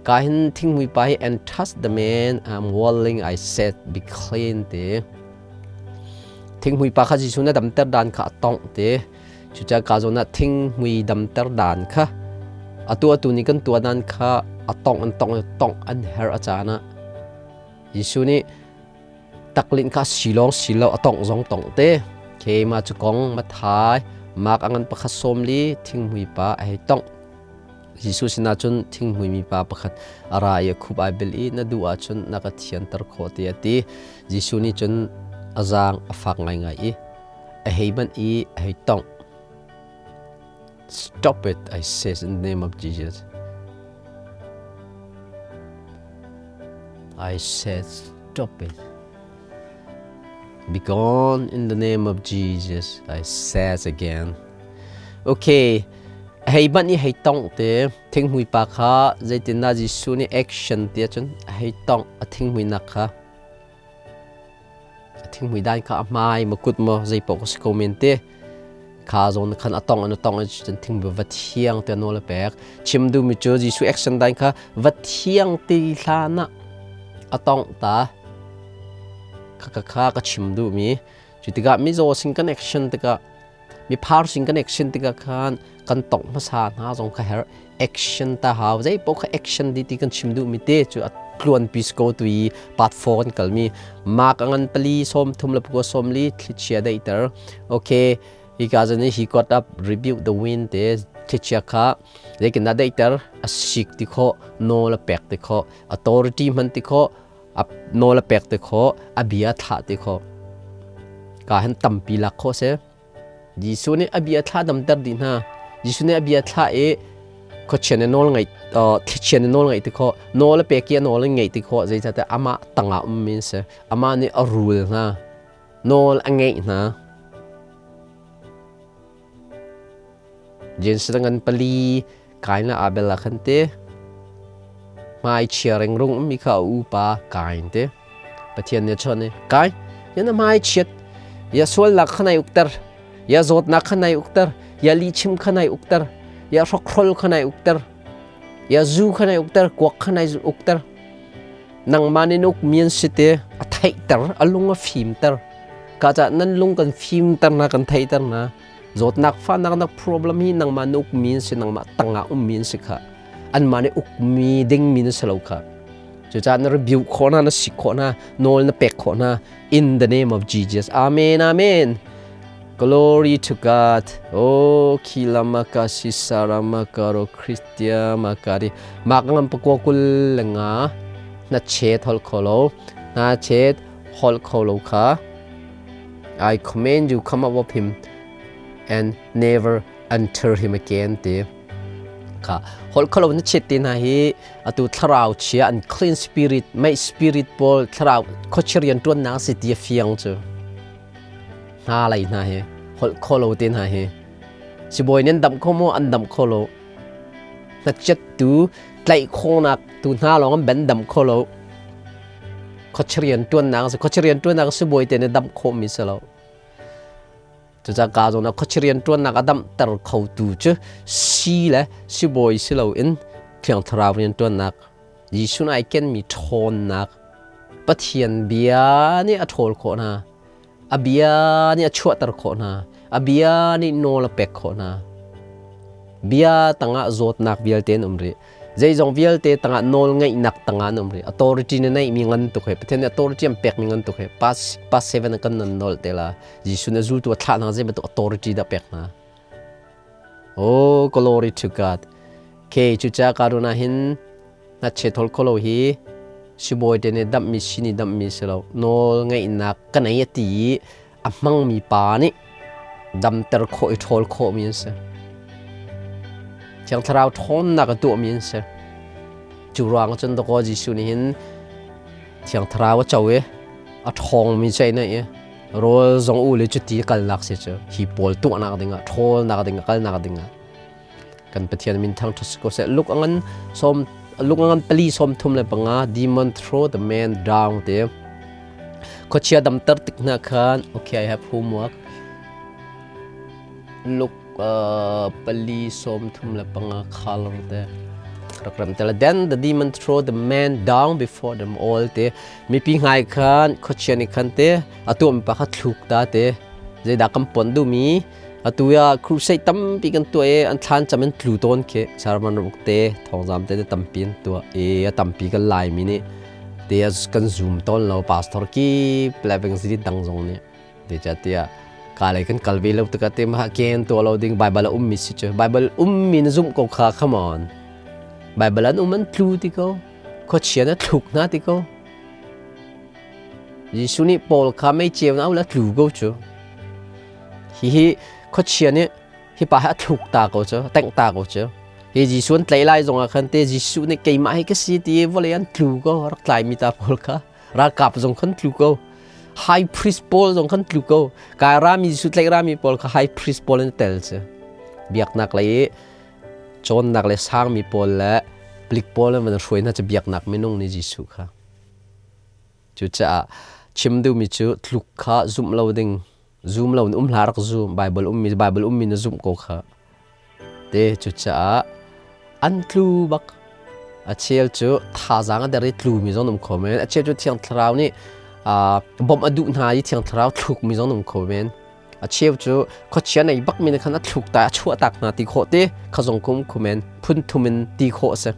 ka hin thinghmui pa hi, "And touch the man, I'm willing, I said, be clean," te. Thinghmui pa kha Jesuh na damter dan kha a tongh te. Cucaah ka zawn ah thinghmui damter dan kha atu atu nih kan tuah dan kha a tongh an tongh tongh an herh a caan ah Jesuh nih taklinh kha si lawng si lo a tongh zong tongh te. Keimah cu kong Mathai Mark a ngan pakhat 40 thinghmui pa a hei tongh. Jesuh sinah cun thinghmui mipa pakhat a ra i a khup ai bil i na duh ahcun na ka thianter khawh tiah a ti. Jesuh nih cun a zaang a fak ngaingai i a hei banh i a hei tongh. Stop it, I says in the name of Jesus. I said, stop it. Be gone in the name of Jesus, I says again. Okay, hei banh i hei tongh te thinghmui pa kha zeitindah Jesuh nih action ti ahcun a hei tongh a thinghmui nak kha a thinghmui dan kha a hmai ma kut maw zei paoh ka si ko men te kha zawn khan a tong an a tong cun thinghmui va thiang te nawl a pek chim duhmi cu Jesuh action dan kha va thiang ti hlan ah a tongh ta kha kha ka chim duhmi cu tikah mizaw sin kan action tikah Mi phar sin kan action tikah khan kan tongh hmasa hna zong kha her action ta hau zei paoh kha action di ti kan chim duh mi te cu a tluan pi ko tu i part 4 kan kal mi mark angan pali som thum le pukua som li thlichia deiter okay hi ka zan he got up rebuke the wind te thlichia kha zeikin na deiter a sik ti kho no la pek ti kho authority man ti kho nawl a pek te kho a bia thlah te kho ka han tampi lak kho se Jesuh nih a bia thlah damter dih hna Jesuh nih a bia thlah i khuachian nih nawl ngai thlichian nih nawl ngaih ti kho nawl a pek i a nawl ngeih ti kho zeicahtiah amah tangah um mi si amah nih a rul hna nawl a ngeih hna Jesuh ngan pali Kain le Abel ah khan te hmai chia rengrung ummi kha a upa Kain te Pathian nih a chawnh i Kain ya na hmai chiat ya sualnak kha nai ukter ya zawtnak kha nai ukter ya lihchim kha nai ukter ya hrokhrol kha nai ukter ya zu kha nai ukter kuak kha nai ukter nangmah nih na ukmi an si te a theihter a lung a fimter ka ca nan lung kan fimter na kan theihter na Zawtnak fahnak nak problem hi nangmah na ukmi an si nangmah tangah ummi an si kha anmah nih ukmi dingmi na si lo kha cucaah na rebuke khawh hna na sik khawh hna nawl na pek khawh hna in the name of Jesus amen amen glory to God oh khilamaka sisarama karo Christia makari mak ngam pakwa kul lenga na chet hol kholo na chet hol kholo kha I command you come up of him and never enter him again ti kha holh kholo na chet ti hna hi atu thlarau chia an clean spirit mei spirit pawl thlarau khochirian tuan nak si ti fiang chu hna lai hna hi holh kholo te hna hi sibawi nan dam kho mo an dam kho lo na chet tu tlaih khawnak tu hna lawng an ben dam kho lo Khuachirian ṭuannak a si. Khuachirian ṭuannak sibawi te nih damh khawhmi si lo. Cucaah ka zawn ah khuachirian ṭuannak a damhter khotu cu si le sibawi si loin Thiang Thlarau rian ṭuannak, Jesuh nih ai kenmi ṭhawnnak, Pathian bia nih a ṭhawl khawh hna. A bia nih a chuahter khawh hna. A bia nih nawl a pek khawh hna. Bia tangah zawtnak vialte an um rih. Zeizong vialte tangah nawl ngeihnak tangah an um rih. Authority na neihmi ngan tuk he Pathian nih authority an pekmi ngan tuk he pas pas seven kan nan nawl te la. Jesuh nih zultu a thlah hna zei bantuk authority dah pek hna. Oh, glory to God. Ke cucaah karuna hin na chetol kholo hi sibawi te nih damhmi si nih damhmi si lo nawl ngeihnak ka nei a ti i a hmangmi pa nih damter khawh i ṭhawl khawhmi an si. Thiang Thlarau ṭhawnnak a tuahmi an si. Cu ruang cun dakaw Jesuh nih hin Thiang Thlarau a co i a ṭhawngmi cu na i rawl zong u le cuti kalnak si cu hi pawl tuahnak dingah ṭhawlnak dingah kalnak dingah kan Pathian min thangṭhat si ko seh. Luke a ngan sawm Luke a ngan pali sawm thum le panga demon throw the man down te khuachia damter tik hna khan okay I have homework Luke 435 color te. Rak ram te la. Then the demon throw the man down before them all te. Mipi ngai khan khuachia nih khan te atu mi pa kha thluk ta te. Zeidah kan pon duhmi atu ya crusade tampi kan tuah i an thlan cam in tlu tawn khi Sarman ruk te thawngzam te tampi an tuah i a tampi kan Laimi nih te kan zoom tawn lo pastor ki pleveng zidi dang zong nih Zeicahtiah ka lei kan kal ve lo tikah te mah ken tuah lo ding Bible a ummi si cu Bible ummi na zumh ko kha, come on. Bible an um an tlu ti ko, khuachia na thluk hna ti ko. Jesuh nih Paul kha mei ceu na la tlu ko cu. Hihi khuachia nih hi pa hi a thluk ta ko cu, tengh ta ko cu. Hi Jesuh an tlaih lai zongah khan te Jesuh nih keimah hi ka si ti vawlei an tlu ko, rak tlaimi ta Paul kha. Ralkap zong khan tlu ko, high priest pawl zong khan tlu ko. Kai rami Jesuh tlaih rami pawl kha high priest pawl an tel cu. Biaknak lei i cawnnak le sangmi pawl le palik pawl an van hruai hna cu biaknak minung nih Jesuh kha. Cucaah chim duhmi cu tluk kha zumh lo ding, zum lo in um hlah, rak zum. Bible ummi, Bible ummi na zumh ko kha. Te cucaah an tlu bak. A chel cu thazaang a der i tlumi zong um kho men. A chel cu Thiang Thlarau nih bawmh a duh hna i Thiang Thlarau thlukmi zong um kho men. A cheu cu khuachia nei bakmi nih khan a thluk ta, a chuah tak hna ti khawh te kha zong kum kho men. Phun thum in ti khawh a si.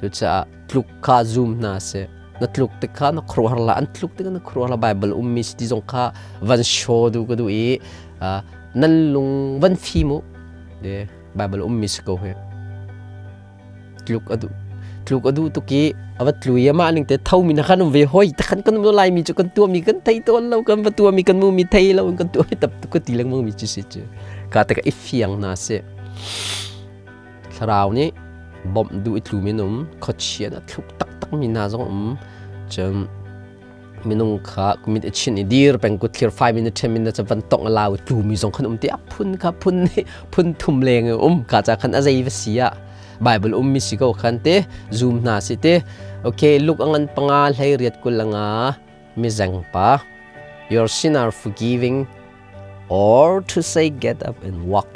Cucaah tluk kha zum hna seh. Na tluk tik kha na khuaruahhar la, an tluk tik na khuaruahhar la. Bible ummi si ti zong kha van show du ka duh i nan lung van fim u. De Bible ummi si ko hi. Tluk a duh. Tluk a duh tuk i a va tlu i amah ning te tho mi na khan um ve hoi ta khan kan um lai mi cu kan tuah mi kan thei tawn lo, kan va tuah mi kan mu mi thei lo, kan tuah mi tap tuk ka ti lengmang mi cu si cu ka te ka i fiang hna si. Thlarau nih bawmh duh i tlu minum, khuachia a thluk taktak mi hna zong um. Cun minung kha mit a chin i dir peng kut thlir 5 minute, 10 minute van tong a lau i tlu mi zong khan um ti a phun kha phun phun thum leng um ka ca khan a zei va si ah Bible um mi si ko khan te zoom hna si te. Okay, luk angan panga hlei riat kul anga mizeng pa, your sin are forgiving or to say get up and walk.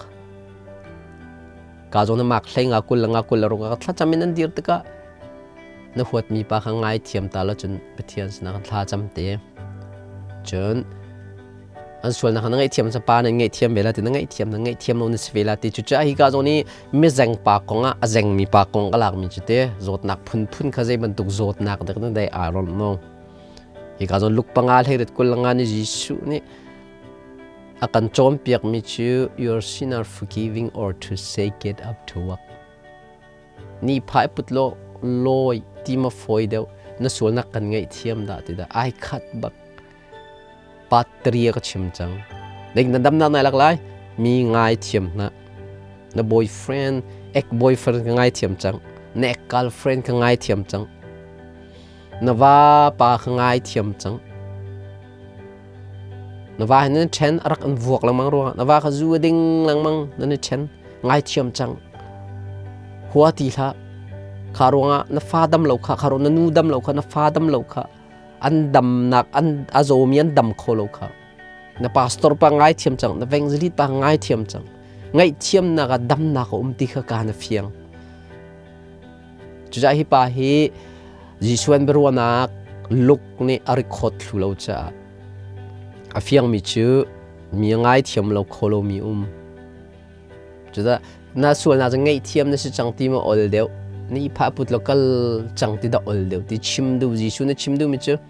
Ka zong na mak hlei nga kul nga kul ruk ka thlacam in an dir tikah na huatmi pa kha ngai thiam ta lo cun Pathian sinah kan thla cam te. Cun an sualnak kha na ngaihthiam sa pa na ngaihthiam ve la ti, na ngaihthiam, na ngaihthiam lo na si ve la ti. Cu hi ka zong nih mizeng pa kong ah a zengmi pa kong ka lakmi cu te zawtnak phunphun kha zei bantuk zawtnak dek na dai, I don't know. Hi ka zong luk panga hlei rit kul nga ni Jesuh nih a kan cawnpiakmi cu your sin are forgiving or to say get up to work. Ni phai put lo loi ti ma foi deuh, na sualnak kan ngaihthiam dah ti dah ai khat bak. Patria ka chim cang ding na damnak nai lak lai mi ngai thiam hna. Na boyfriend, ex boyfriend ka ngai thiam cang, na ex girlfriend ka ngai thiam cang, na va pa ka ngai thiam cang. Na va hin nan ṭhen, a rak an vuak lengmang ruangah na va kha zu a ding lengmang, nan i ṭhen, ngaithiam cang, hua ti hlah. Kha ruangah na fa dam lo kha, kha ruang na nu dam lo kha, na fa dam lo kha, an damnak an a zawmi an dam kho lo kha. Na pastor pa ngaithiam cang, na evangelist pa ngaithiam cang. Ngaihthiamnak ah damnak a um ti kha ka na fiang. Cucaah hi pa hi Jesuh an biaruahnak Luke nih a record thlu lo caah a fiangmi cu mi a ngaithiam lo kho lomi um. Cucaah na sualnak cu ngaihthiam na si cang ti ma ol deuh, ni pha put lo kal cang ti dah ol deuh ti chim duh Jesuh na chim duhmi cu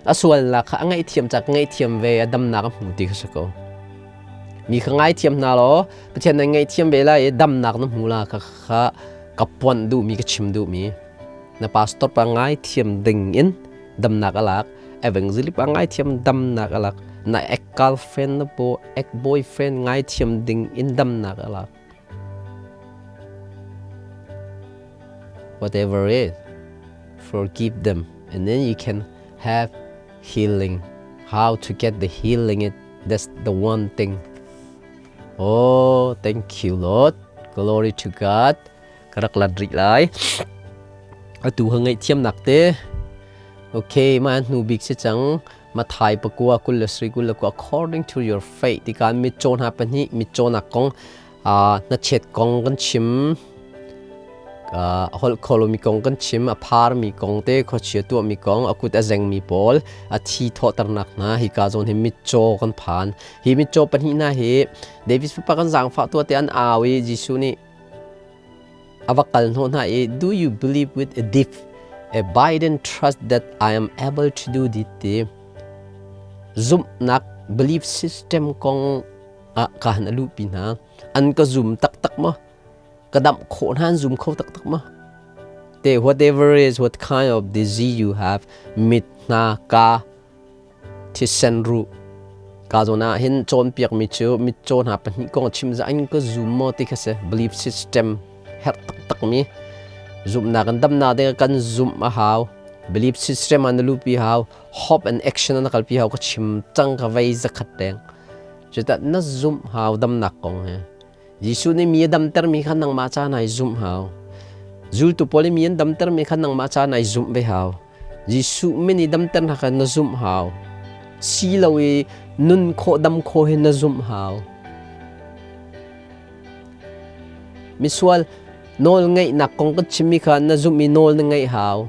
a sualnak kha a ngaihthiam cak, ngaihthiam ve a damnak a hmu ti kha si ko. Mi kha ngaithiam hna law Pathian nan ngaihthiam ve lai i damnak na hmu la kha kha ka puanh duhmi, ka chim duhmi. Na pastor pa ngaithiam ding in damnak a lak, evangelist pa ngaithiam damnak a lak, na ex girlfriend na bo ex boyfriend ngaithiam ding in damnak a lak. Whatever it is, forgive them and then you can have healing. How to get the healing, it that's the one thing. Oh, thank you, Lord. Glory to God. Ka rak lat rih lai. Atu ha ngaihthiamnak te. Okay, ma hnu bik si cang. Mathai pakua kul le sri kul le kua, according to your faith ti kan mitcaw hna pahnih, mitcaw nak kong, hnachet kong kan chim. Holh kho lomi kong kan chim, a pharmi kong te, khuachia tuahmi kong, a kut a zengmi pawl, a thi thawhternak hna, hika zawn hi mitcaw kan phan. Hi mitcaw pahnih hna hi David fapa kan zaangfah tuah te an au i Jesuh nih a va kal hnawh hna i, "Do you believe with a deep a Biden trust that I am able to do this?" ti zumhnak belief system kong ah ka han a luhpi hna. An ka zum taktak maw? Ka damh khawh hna an zum kho taktak maw? Te whatever is, what kind of disease you have, mit hna ka thisen ruh ka zawn ah hin cawnpiakmi cu mitcaw hna pahnih kong chim za an ka zum maw ti kha si. Belief system herh taktakmi zumhnak in damnak ding kan zumh a hau, belief system an lupi hau, hope and action an kalpi hau. Ka chim cang ka vei zakhat deng cuta na zumh hau. Damnak kong he Jesuh nih mi a damtermi kha nangmah ca nai zumh hau. Zultu pawl i mi an damtermi kha nangmah ca nai zumh ve hau. Jesuh min i damter hna kha na zumh hau. Si lo i nun khawh dam khawh hi na zumh hau. Misual nawl ngeihnak kong kan chimmi kha na zumh i nawl na ngeih hau.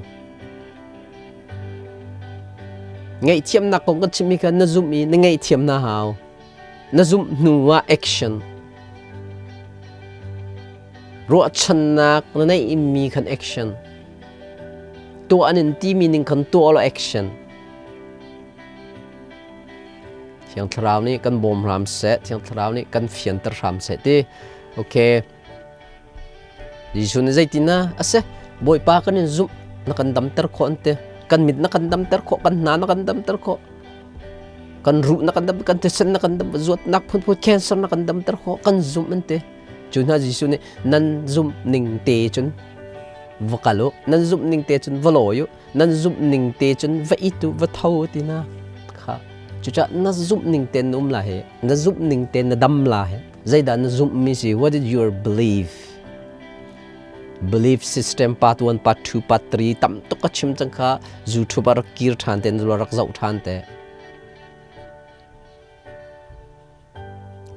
Ngaihthiamnak kong kan chimmi kha na zumh i na ngaihthiam na hau. Na zumh hnu ah action. Ruahchannak na neih mi khan action. Tuah an in timi ning khan tuah lo, action. Thiang Thlarau nih kan bawm hram seh, Thiang Thlarau nih kan fianter hram seh ti. Okay. Jesuh nih zeitin na ase Bawipa kan in zumh, na kan damter khawh an ti. Kan mit na kan damter khawh, kan hna na kan damter khawh, kan ruh na kan dam, kan thisen na kan dam, zuatnak phunphun cancer na kan damter khawh, kan zumh an ti. Cu hna Jesuh nih nan zumh ning te cun va kal u, nan zumh ning te cun va lawi u, nan zumh ning te cun va it u, va tho u ti na kha. Cucaah na zumh ning ten na um la he, na zumh ning ten na dam la he. Zeidah na zumhmi si? What is your belief? Belief system part 1, part 2, part 3 tam tuk ka chim cang kha. YouTube ah rak kir ṭhan te, rak zoh ṭhan te.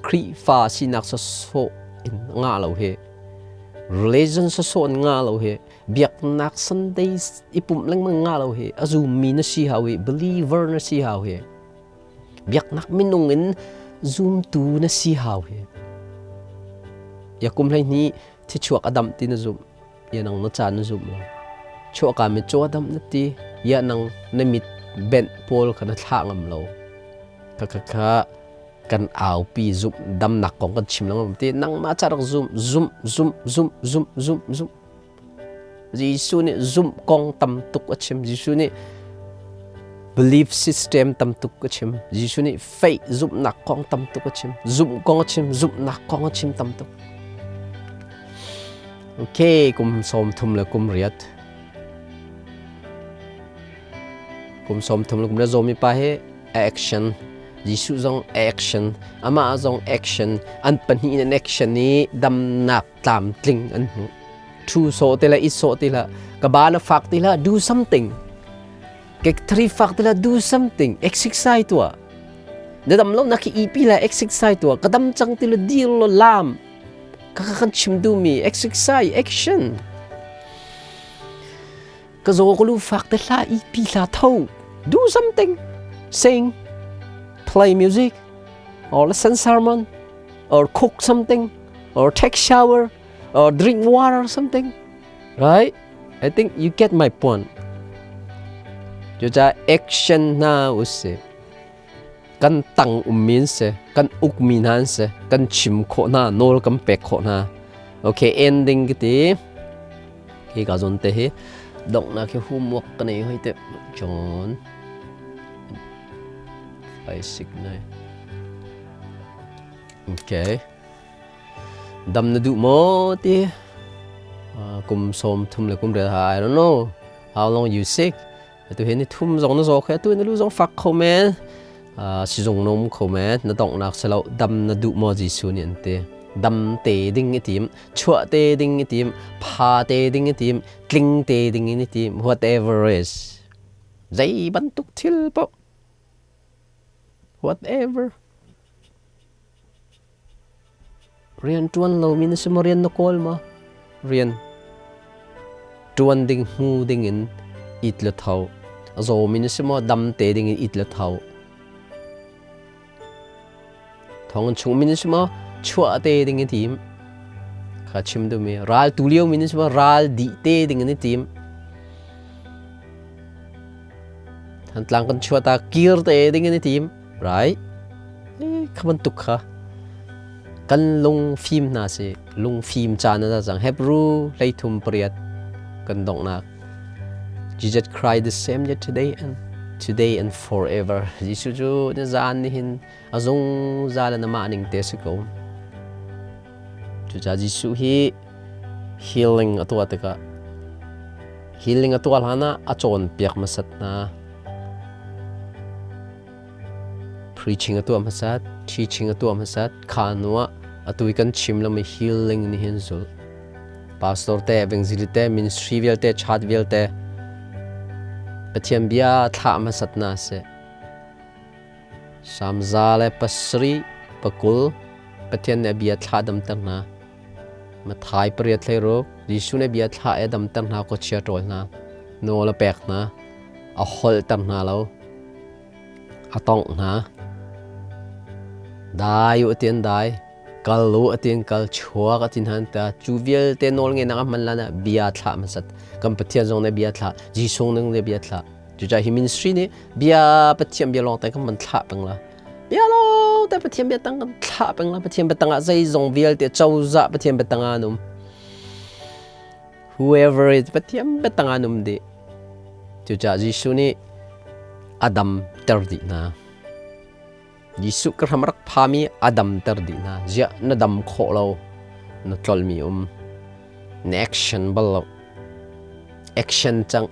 Khrihfa sinak sawsawh in nga lo hi, religion sawsawh in nga lo hi, biaknak Sunday i pumh lengmang nga lo hi, a zummi na si hau hi, believer na si hau hi. Biaknak minung in zumtu na si hau hi. Ya kum hlei ni thichuak adam ti na zum, ya nang na ca na zum lo. Chuaka mi chaw adam na ti, ya nang na mit benh pawl kha na thlah ngam lo. Kha kha kha kan aupi zum damnak kong kan chim lengmang ti nangmah ca rak zum zum zum zum zum zum zum. Jesuh nih zumh kong tam tuk a chim. Jesuh nih belief system tam tuk a chim. Jesuh nih faith zumhnak kong tam tuk a chim. Zumh kong a chim, zumhnak kong a chim tam tuk. Okay, kum 38. Kum 33 zawmi pa hi action. Jesuh zong action, amah zong action, an pahnih in an action i damnak tlamtling an hmuh. Thu sawh ti la, i sawh ti la, ka ba na fak ti la, do something. Ke thri fak ti la, do something. Exercise tua. Na dam lo na khi ipi la, exercise tua. Ka dam cang ti la, dir lo, lam. Ka ka kan chim du mi exercise, action. Ka zaw ka lu fak te hla, ipi hla, tho. Do something. Sing. Play music. Or listen sermon. Or cook something. Or take shower. Or drink water or something. Right? I think you get my point. Cucaah action hna usih. Kan tang ummi an si, kan ukmi hna an si, kan chim khawh hna, nawl kan pek khawh hna. Okay, ending ka ti. Hi ka zawn te hi donghnak hi homework ka nei hoi te. John 5 6 9. Okay. Dam na duh maw ti? Kum 38 ha, I don't know how long you sick. Atu hi ni thum zong na zaw khe, atu na lu zong fak kho men, sizung na um kho men, na donghnak si lo. Dam na duh maw Jesuh nih an ti. Dam te ding i tim, chuah te ding i tim, pha te ding i tim, tling te ding in i tim, whatever is. Zei bantuk thil paoh. Whatever. Rian ṭuan lomi na si maw? Rian na kawl maw? Rian. Ṭuan ding hmu ding in it le tho. A zawmi na si maw dam te ding in it le tho. Thong chung min si maw chuah te ding in tim. Kha chim duhmi ral tu lio min si maw ral dih te ding in tim. Thantlang kan chuah ta kir te ding in tim. Right? Kha bantuk kha kan lung fim hna si lung fim caan a cang Hebrew 33 kan donghnak Jesus Christ the same yesterday and today and forever. Jesuh cu na zan ni hin a zungzal in amah ning te si ko. Cucaah Jesuh hi healing a tuah tikah healing a tuah hlan ah a cawnpiak hmasat hna. Preaching a tuah hmasat, teaching a tuah hmasat, kha hnu ah atu i kan chim lomi healing nih hin zul. Pastor te, evangelist te, ministry vialte, church vialte Pathian bia thlah hmasat hna seh. Psalm 127 Pathian nih a bia thlah damter hna. Matthai 8:16 Jesuh nih bia thlah i a damter hna khuachia ṭawl hna. Nawl a pek hna. A holhter hna lo. A tongh hna. Dai u ti an dai. Kal u a ti an kal. Chuak a ti hna an ta. Cu vialte nawl ngeihnak a hman lan ah bia thlah hmasat. Kan Pathian zong nih bia thlah. Jesuh nih bia thlah. Cucaah hi ministry nih bia Pathian bia lawng te kan van thlah peng la. Bia lawng te Pathian bia tang kan thlah peng la. Pathian biatang ah zeizong vialte cozah Pathian biatang ah an um. Whoever is Pathian biatang ah an um dih. Cucaah Jesuh nih a dam ter dih hna. Jesuh ka hram rak phami a damter dih hna. Ziah na dam khawh lo, na tlolmi um. Na action bal lo. Action cang.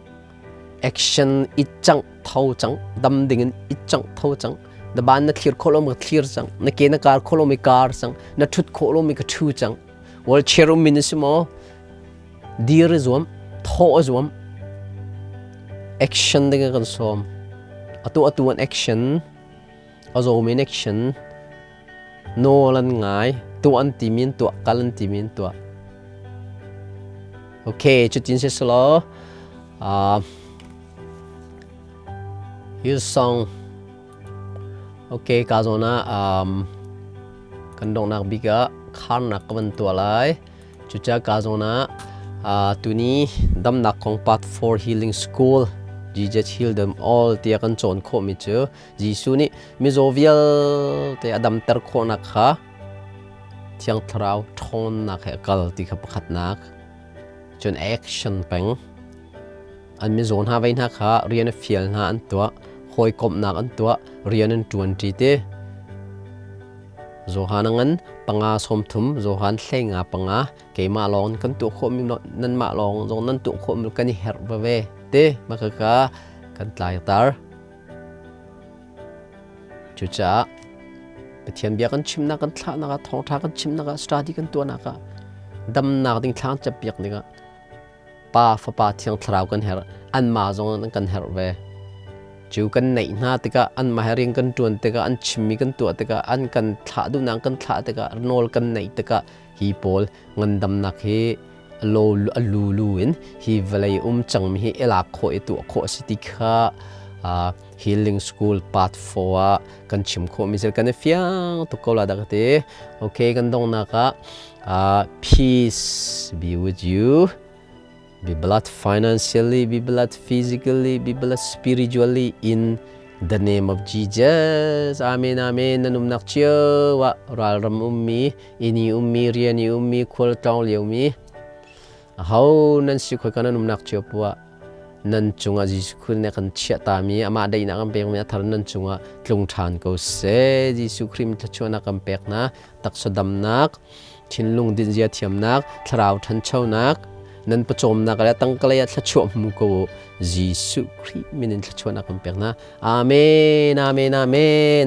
Action i cang tho cang. Dam ding in i cang tho cang. Na ban na thlir khawh lo mi ka thlir cang. Na ke na kar khawh lo mi kar cang. Na ṭhut khawh lo mi ka ṭhu cang. Wheelchair um min si maw? Dir i zuam, thawh i zuam. Action ding kan sawm. Atu atu an action. A zawmi in action. Nawl an ngai. Tuah an timi in tuah, kal an timi in tuah. Okay, cutin si selaw. Here's song. Okay, ka zawn ah kan donghnak bik ah kharnak ka van tuah lai. Cucaah ka zawn ah tuni damnak kong part 4 healing school Jesus heal them all tiah kan cawn khawhmi cu Jesuh nih mizaw vialte a damter khawhnak kha Thiang Thlarau ṭhawnnak he a kal ti kha pakhatnak. Cun action peng. An mizaw hna vei hna kha rian a fial hna an tuah, hawikomhnak an tuah, rian an ṭuanṭi ti. Johan a ngan 5 30, Johan 15 5, keimah lawng kan tuah khawhmi nanmah lawng zong nan tuah khawhmi kan i herh veve ti maka kan tlaitar. Cucaah Pathian bia kan chimnak kan thlahnak ah thawngṭha kan chimnak ah study kan tuahnak ah damnak ding thla kan campiak dingah Pa Fapa Thiang Thlarau kan herh anmah zong an kan herh ve. Cu kan neih hna tikah anmah he rian kan ṭuan tikah an chimmi kan tuah tikah an kan thlah duhnak kan thlah tikah nawl kan neih tikah hi pawl ngandamnak hi a lulu in hi vawlei um cangmi hi i lak khawh i tuah khawh a si ti kha healing school part 4 ah kan chim khawh mi kan i fiang tuk ko la dah ka ti. Okay, kan donghnak ah peace be with you. Be blessed financially, be blessed physically, be blessed spiritually in the name of Jesus. Amen, amen. Nan umnak cio ah ralram ummi, ini ummi, rian i ummi, khual tlawng liomi, aho nan si khoi ka nan umnak cio poah nan cungah Jesuh Khrih nih kan chiah tami amah daihnak kan pekmi a thar nan cungah tlung ṭhan ko seh. Jesuh Khrih thluachuahnak kan pek hna, taksa damnak, thinlung dinzia thiamnak, thlarau ṭhanchonak, nan pawcawmnak le tangkalei ah thluachuah hmu ko u. Jesuh Khrih min in thluachuahnak kan pek hna. Amen, amen, amen.